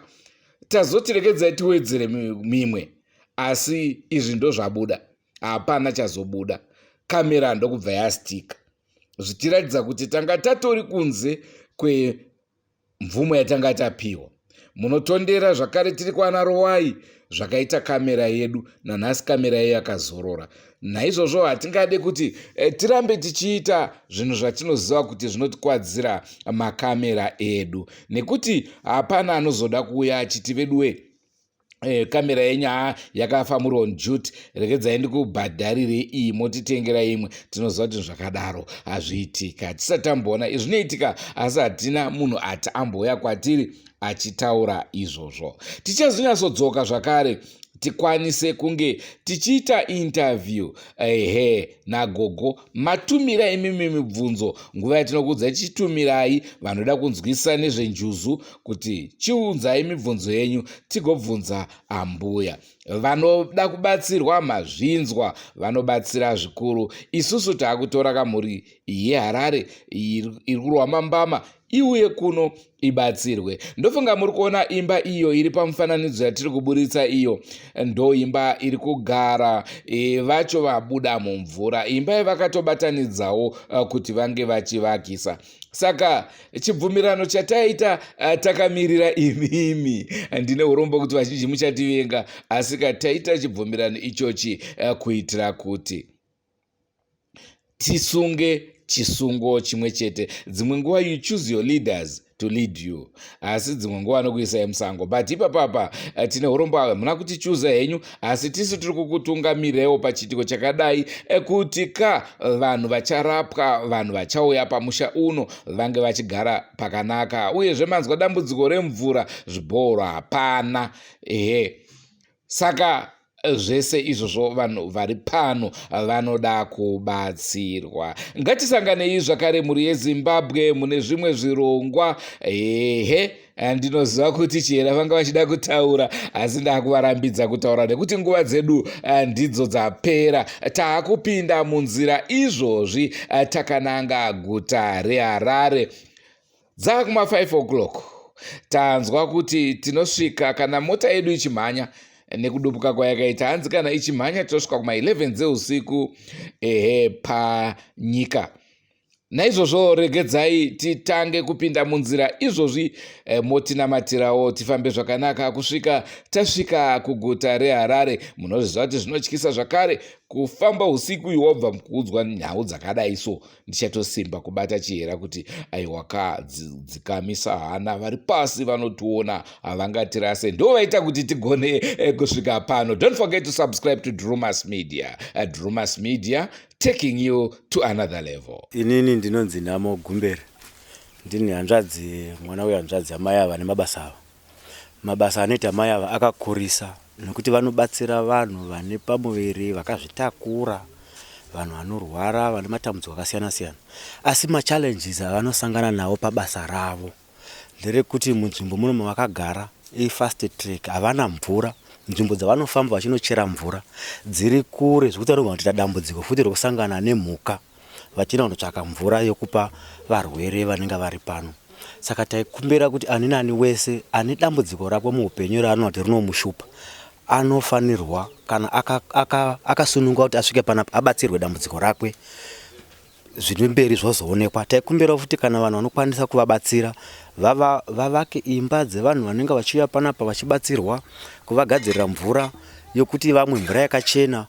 tazoti regedzai tiwedzere mimwe asi izvi ndozvabuda hapana chazobuda kamera ndokubva yastika zvichiratidza kuti tanga tatori kunze kwemvumo yatanga tapiwa Munotondera zvakare tiri kwana Rowai zvakaita kamera yedu nanhasi kamera yedu yakazorora. Naizvozvo hatingade kuti eh, tirambe tichiita zvinhu zvatinoziva kuti zvinotikwadzira makamera edu nekuti hapana anozoda kuuya achiti veduwe eh, kamera yenyu haa yakafa muri on duty regedzai ndikubhadharire iyi motitengera imwe tinoziva kuti zvakadaro hazviitika hatisati tamboona izvi zvinoitika asi hatina munhu ati ambouya kwatiri achitaura izvozvo tichazonyatsodzoka zvakare tikwanise kunge tichiita interview ehe nagogo matumira imimi mibvunzo nguva yatinokuudza chitumirai vanoda kunzwisisa nezvenjuzu kuti chiunzai mibvunzo yenyu tigobvunza ambuya vanoda kubatsirwa mazvinzwa vanobatsira zvikuru isusu taakutora kamhuri yeharare iri kurwa mambama iuye kuno ibatsirwe ndofunga muri kuona imba iyo iri pamufananidzo yatiri kuburitsa iyo ndo imba iri kugara e, vacho vabuda mumvura imba yavakatobatanidzawo e, kuti vange vachivakisa saka chibvumirano chataita e, takamirira imimi ndine urombo kuti vazhinji muchativenga asi ka taita chibvumirano ichochi e, kuitira kuti tisunge chisungo chimwe chete dzimwe nguva you choose your leaders to lead you asi dzimwe nguva vanokuisai musango but ipapapa eh, tine urombo ava muna kutichuza henyu asi tisu tiri kukutungamirewo pachiitiko chakadai eh, kuti ka vanhu vacharapwa vanhu vachauya pamusha uno vange vachigara pakanaka uyezve manzwa dambudziko remvura zvibhoro hapana ehe Saka zvese izvozvo vanhu vari pano vanoda kubatsirwa. Ngatisanganei zvakare mhuri yeZimbabwe mune zvimwe zvirongwa. Ehe, ndinoziva kuti Chihera vanga vachida kutaura asi ndakuvarambidza kutaura nekuti nguva dzedu eh, ndidzo dzapera. Taakupinda munzira izvozvi eh, takananga guta reHarare. Dzakuma 5 o'clock tanzwa kuti tinosvika kana mota yedu ichimhanya nekudupuka kwayakaita hanzi kana ichimhanya tinosvika kuma 11 dzeusiku ehe panyika naizvozvo regedzai titange kupinda munzira izvozvi eh, motinamatirawo tifambe zvakanaka kusvika tasvika kuguta reharare munozviziva kuti zvinotyisa zvakare kufamba usiku iwobva mukuudzwa nhau dzakadai so ndichatosimba kubata chihera kuti aiwa ka dzikamisa hana vari pasi vanotiona havangatirase ndo vaita kuti tigone eh, kusvika pano don't forget to subscribe to drumas media uh, drumas media taking you to another level inini ndinonzi nhamo gumbere ndini hanzvadzi mwana wehanzvadzi amai ava nemabasa ava Mabasa anoita mai ava akakurisa nekuti vanobatsira vanhu vane pamuviri, vakazvitakura, vanhu vanorwara, vane matambudziko akasiyana siyana. Asi machallenges avanosangana nawo pabasa ravo nderekuti munzvimbo muno mavakagara ifast track, havana mvura. Nzvimbo dzavanofamba vachinochera mvura dziri kure zvekuti vanogona kutoita dambudziko futi rekusangana nemhuka. vachienda kunotsvaka mvura yokupa varwere vanenge vari pano. Saka taikumbira kuti ani nani wese ane dambudziko rakwe muupenyu raanoona kuti rinomushupa anofanirwa kana akasununguka aka, aka kuti asvike panapa abatsirwe dambudziko rakwe. Zviri mberi zvozoonekwa. Taikumbirawo futi kana vanhu vanokwanisa kuvabatsira vava vavake imba dzevanhu vanenge vachiuya panapa vachibatsirwa kuvagadzirira mvura yokuti vamwe mvura yakachena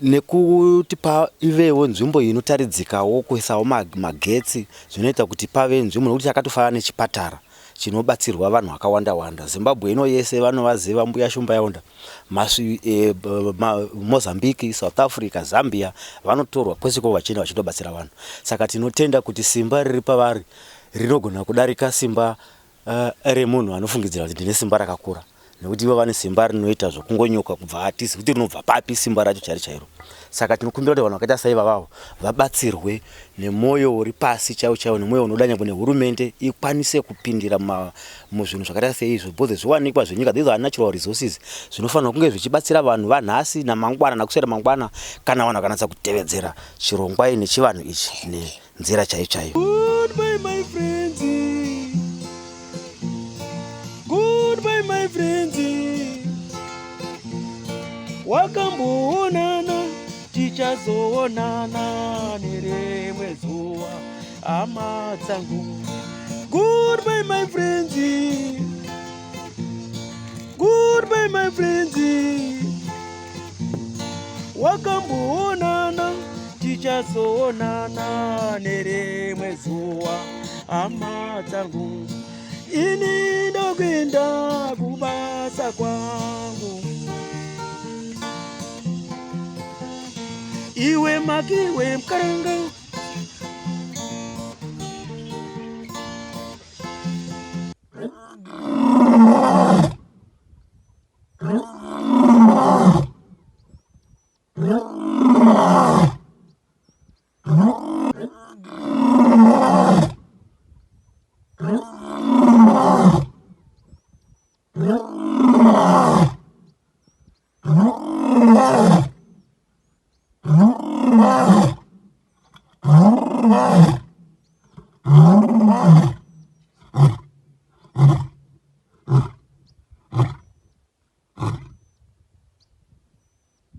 nekuti paivewo nzvimbo inotaridzikawo kuisawo magetsi zvinoita kuti pave nzvimbo nekuti chakatofanana nechipatara chinobatsirwa vanhu vakawanda wanda. Zimbabwe ino yese vanovaziva mbuya Shumba Yaonda Masvi, eh, ma, Mozambique, South Africa, Zambia vanotorwa kwese kwavo vachienda vachindobatsira vanhu. Saka tinotenda kuti simba riri pavari rinogona kudarika simba uh, remunhu anofungidzira kuti ndine simba rakakura nekuti ivo vane simba rinoita zvokungonyuka kubva hatizi kuti rinobva papi simba racho chairo chairo. Saka tinokumbira kuti vanhu vakaita saivavavo vabatsirwe nemwoyo uri pasi chaiwo chaiwo nemwoyo unoda nyangwe nehurumende ikwanise kupindira muzvinhu zvakaita seizvo because zviwanikwa zvenyika these are natural resources zvinofanirwa kunge zvichibatsira vanhu vanhasi namangwana nakuswera mangwana kana vanhu vakanatsa kutevedzera chirongwa nechivanhu ichi nenzira chaiyo chaiyo. Goodbye my friends. Goodbye my friends. Wakamboonana tichazoonana nerimwe zuva hama dzangu. Goodbye my friends. Goodbye my friends. Wakamboonana tichazoonana nerimwe zuva hama dzangu. Ini ndokuenda kubasa kwangu. Iwe makiwe mkaranga.